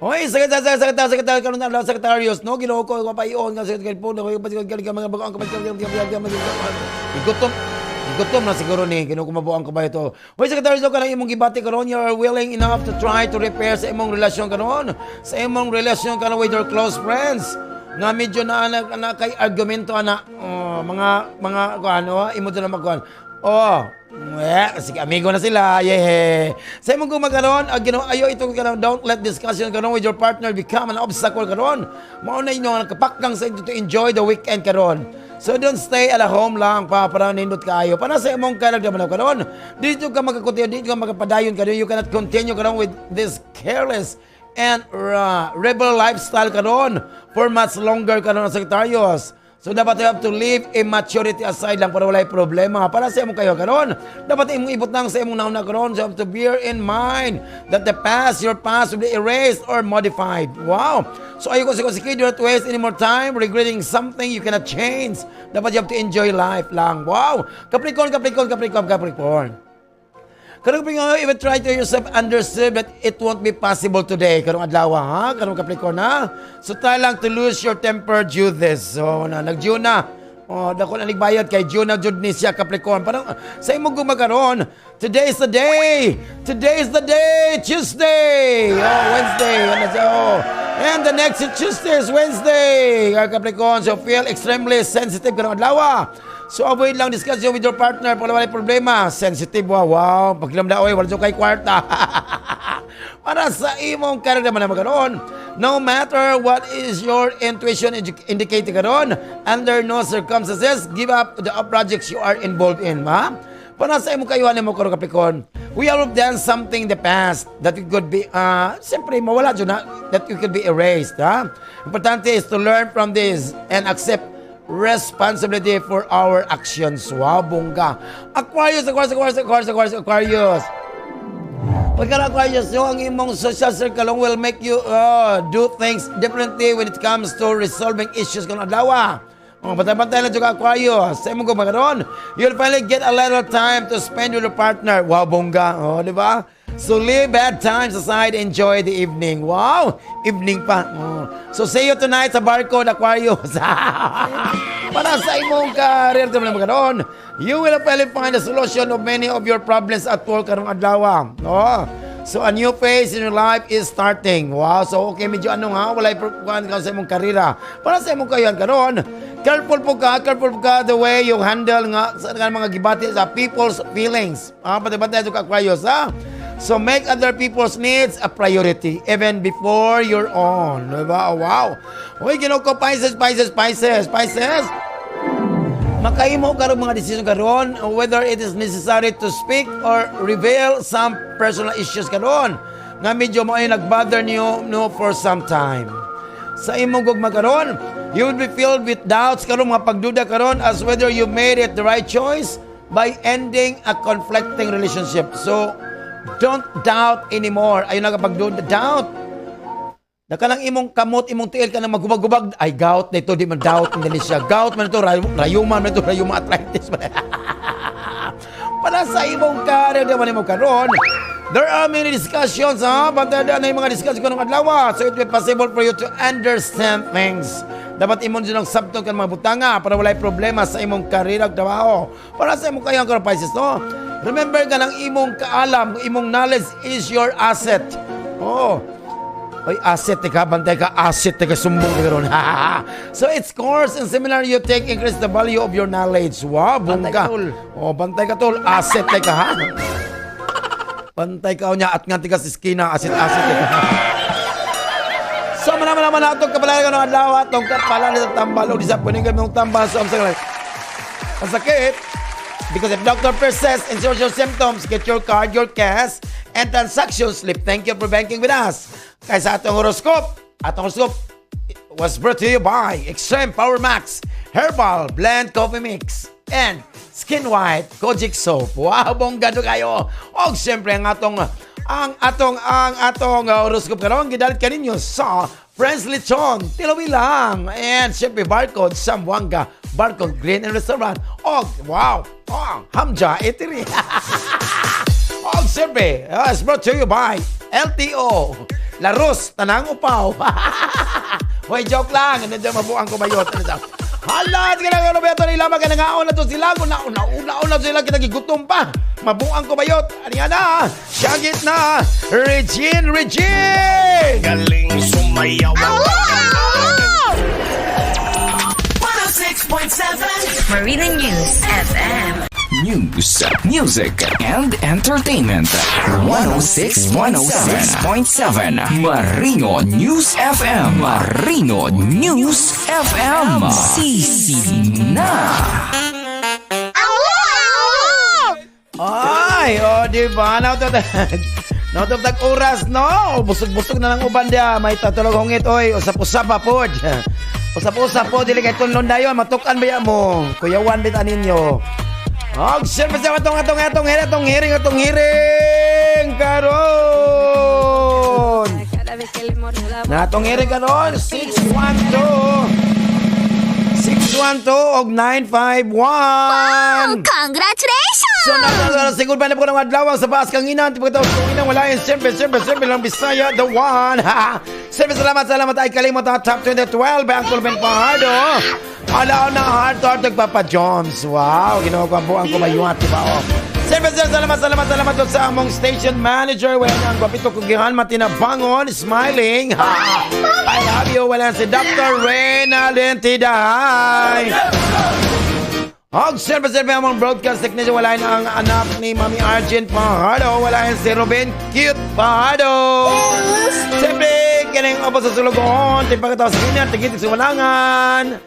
Hoy, sekretary, sekretary, sekretary, karon na sekretarios, no? Ginoo ko papayon nga sekretary po, no, mga bago ang Igutom, igutom na siguro ni, Ginoo ko mabuang ko ba ito. Hoy, sekretary, so kanang imong gibati karon, you are willing enough to try to repair sa imong relasyon karon. Sa imong relasyon karon with your close friends. Nga medyo na na, na kay argumento ana, oh, mga kuan, imo na magkuan. Oh, eh, sige, amigo na sila. Yeah. Sa imong gumagaron, ag Ginoo ayo ito karon, don't let discussion karon with your partner become an obstacle karon. Mao na inyo ang kapakang sa inyo to enjoy the weekend karon. So don't stay at home lang pa para nindot kayo. Para sa imong kalag karon. Dito ka makakontinue, dito ka makapadayon karon. You cannot continue karon with this careless and rebel lifestyle karon for much longer karon, Sagittarius. So dapat you have to leave immaturity aside lang para walay problema. Para sa imong kayo karon. Dapat imong ibot nang sa imong nauna karon. So you have to bear in mind that the past, your past will be erased or modified. Wow. So ayo ko sige, do not waste any more time regretting something you cannot change. Dapat you have to enjoy life lang. Wow. Capricorn, Capricorn, Capricorn, Capricorn. Karong Capricorn, even try to yourself understood, but it won't be possible today. Karong adlaw, ha? Karong Capricorn, ha? So try lang to lose your temper due this. So, na, nag-due na. Oh, dako na nagbayad kay due na jud ni siya, Capricorn. Parang sa imong gumakaron, today is the day. Today is the day, Tuesday. Oh, Wednesday. Ano siya, oh. And the next Tuesday is Wednesday. Capricorn, so feel extremely sensitive karong adlaw. So avoid lang discussion with your partner para wala problema. Sensitive, wow, wow. Paglamda, oy, wala kay kwarta. Para sa imong career naman na magkaroon, no matter what is your intuition indicating karon, under no circumstances, give up the projects you are involved in, ha? Para sa imong kayuhan mo karon, Capricorn, we have done something in the past that we could be, siyempre, mawala dyan na, that we could be erased, ha? Importante is to learn from this and accept responsibility for our actions. Wow, bongga. Aquarius, Aquarius, Aquarius, Aquarius, Aquarius, Aquarius. Pagka Aquarius, yung ang imong social circle will make you do things differently when it comes to resolving issues kung adlaw. Oh, bantay-bantay lang juga, Aquarius. Sa imong gumagaron, you'll finally get a little time to spend with your partner. Wow, bongga. Oh, di ba? So leave bad times aside, enjoy the evening. Wow, evening pa. Oh. So see you tonight sa Barcode, Aquarius. Para sa imong career naman magaron, you will finally find a solution of many of your problems at work karong adlaw. No? So a new phase in your life is starting. Wow, so okay, medyo ano nga, walay kuan ka sa imong karera. Para sa imong kayon karon, careful po ka the way you handle nga sa nga mga gibati sa people's feelings. Ah, pati-pati ka, Aquarius, ha? So make other people's needs a priority even before your own. Diba? Oh, wow. Uy, Ginoo ko, Pisces, Pisces, Pisces, Pisces. Makahimo karon mga desisyon karon whether it is necessary to speak or reveal some personal issues karon nga medyo mo ay nagbother niyo, no, for some time. Sa imong gugma karon, you will be filled with doubts karon, mga pagduda karon as whether you made it the right choice by ending a conflicting relationship. So don't doubt anymore. Ayun na pagduda, doubt. Nakalang imong kamot, imong tiil ka na magubag-gubag. Ay, gout na ito, di man doubt na siya. Gout man ito, rayuma man ito, rayuma arthritis man. Para sa imong career, di man imong karon. There are many discussions, ha? Bantay na yung mga discussions ko ng adlaw. So it will be possible for you to understand things. Dapat imong din ang sabton kan mga butanga para walay problema sa imong karera ug trabaho. Para sa imong kayang karon, Pisces, no? Remember ka ng imong kaalam, imong knowledge is your asset. Oh. Oy, asset ka, bantay ka, asset ka, sumbong ka karon. So it's course and seminar you take increase the value of your knowledge. Wow, bongga. Oh, bantay ka, tol, asset ka ha. Bantay ka niya at nga tigas iskina, asset asset ka. So mana mana mana atong kapalaran ng adlaw, atong kapalaran sa tambal o di sa puningan mong tambal so ang ang sakit. Because if doctor persists in social symptoms, get your card, your cash, and transaction slip. Thank you for banking with us. Kaya sa atong horoscope was brought to you by Extreme Power Max, Herbal Blend Coffee Mix, and Skin White Kojic Soap. Wow, bongga to kayo. Og siyempre, ang atong horoscope karon gidalit kaninyo sa Friends Lechon, Tilawi lang. And siyempre, Barcode Zamboanga, Barcode Green and Restaurant. Og wow, oh, Hamja Eatery. Og siyempre, it's brought to you by LTO. Larus, Tanang Upaw. Hoy, joke lang. Ano dyan, mabuang ko bayot. Ano dyan? Hala, sige lang, ano ba ito? Nila maganangaon na to sila. Una, una, una, una sila, kinagigutom pa. Mabuang ko bayot. Ano yan na? Syagit na. Regine, Regine! Galing sumayaw ang 106.7 Marina News FM. News, music, and entertainment. 106, 106.7 Marino News FM. Marino News FM. Sisi na. Ay, oh, di ba? Nautog oras, no? Busog-busog na lang uban dia. May tatulog hungit, oy. Usap-usap pa pod. Usap-usap po, dili kay tunlon dayon. Matukan ba mo? Kuyawan bit ninyo. Og siyempre sa atong atong atong atong hearing, atong hearing karon. Na atong hearing karon 612 612 912 og 951. Congratulations! So, nasa siguro pa na po ng adlaw sa baas kang ina, tipo ito, kung ina wala yun, siyempre, siyempre, siyempre lang Bisaya, the one. Ha! Siyempre, salamat, salamat ay kalimot ang Top 2012 by Uncle Ben Fajardo. Alaw na heart to heart nagpapa Jones. Wow, ginawa ko ang buang kumayuat, di ba? Oh. Siyempre, siyempre, salamat, salamat, salamat sa among station manager. Wala na ang gwapito kugihan, matinabangon, smiling. Ha! I love you. Wala si Dr. Reynald Tidahay. Og siyempre, siyempre, among broadcast technician, wala na ang anak ni Mami Argent Fajardo. Wala na si Ruben Cute Fajardo. Siyempre, kining opo sa sulugoon, tipagkatawa sa kanya, tigitig sa walangan.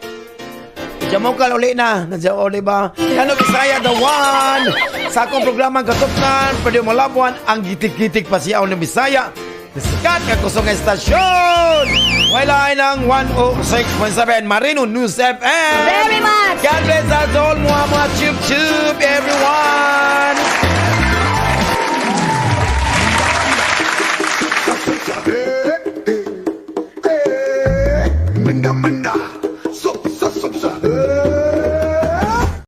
Jamokal uli na. Nandiyan uli ba? Ano Bisaya, the one. Sa akong programa, Katupnan, pwede mo labuan, ang gitik-gitik pa siya ng Bisaya. Sikat nga kusog nga estasyon. Wala ng 106.7 Marino News FM. Very much. God bless us all. Mua mua chup chup everyone. Manda, manda.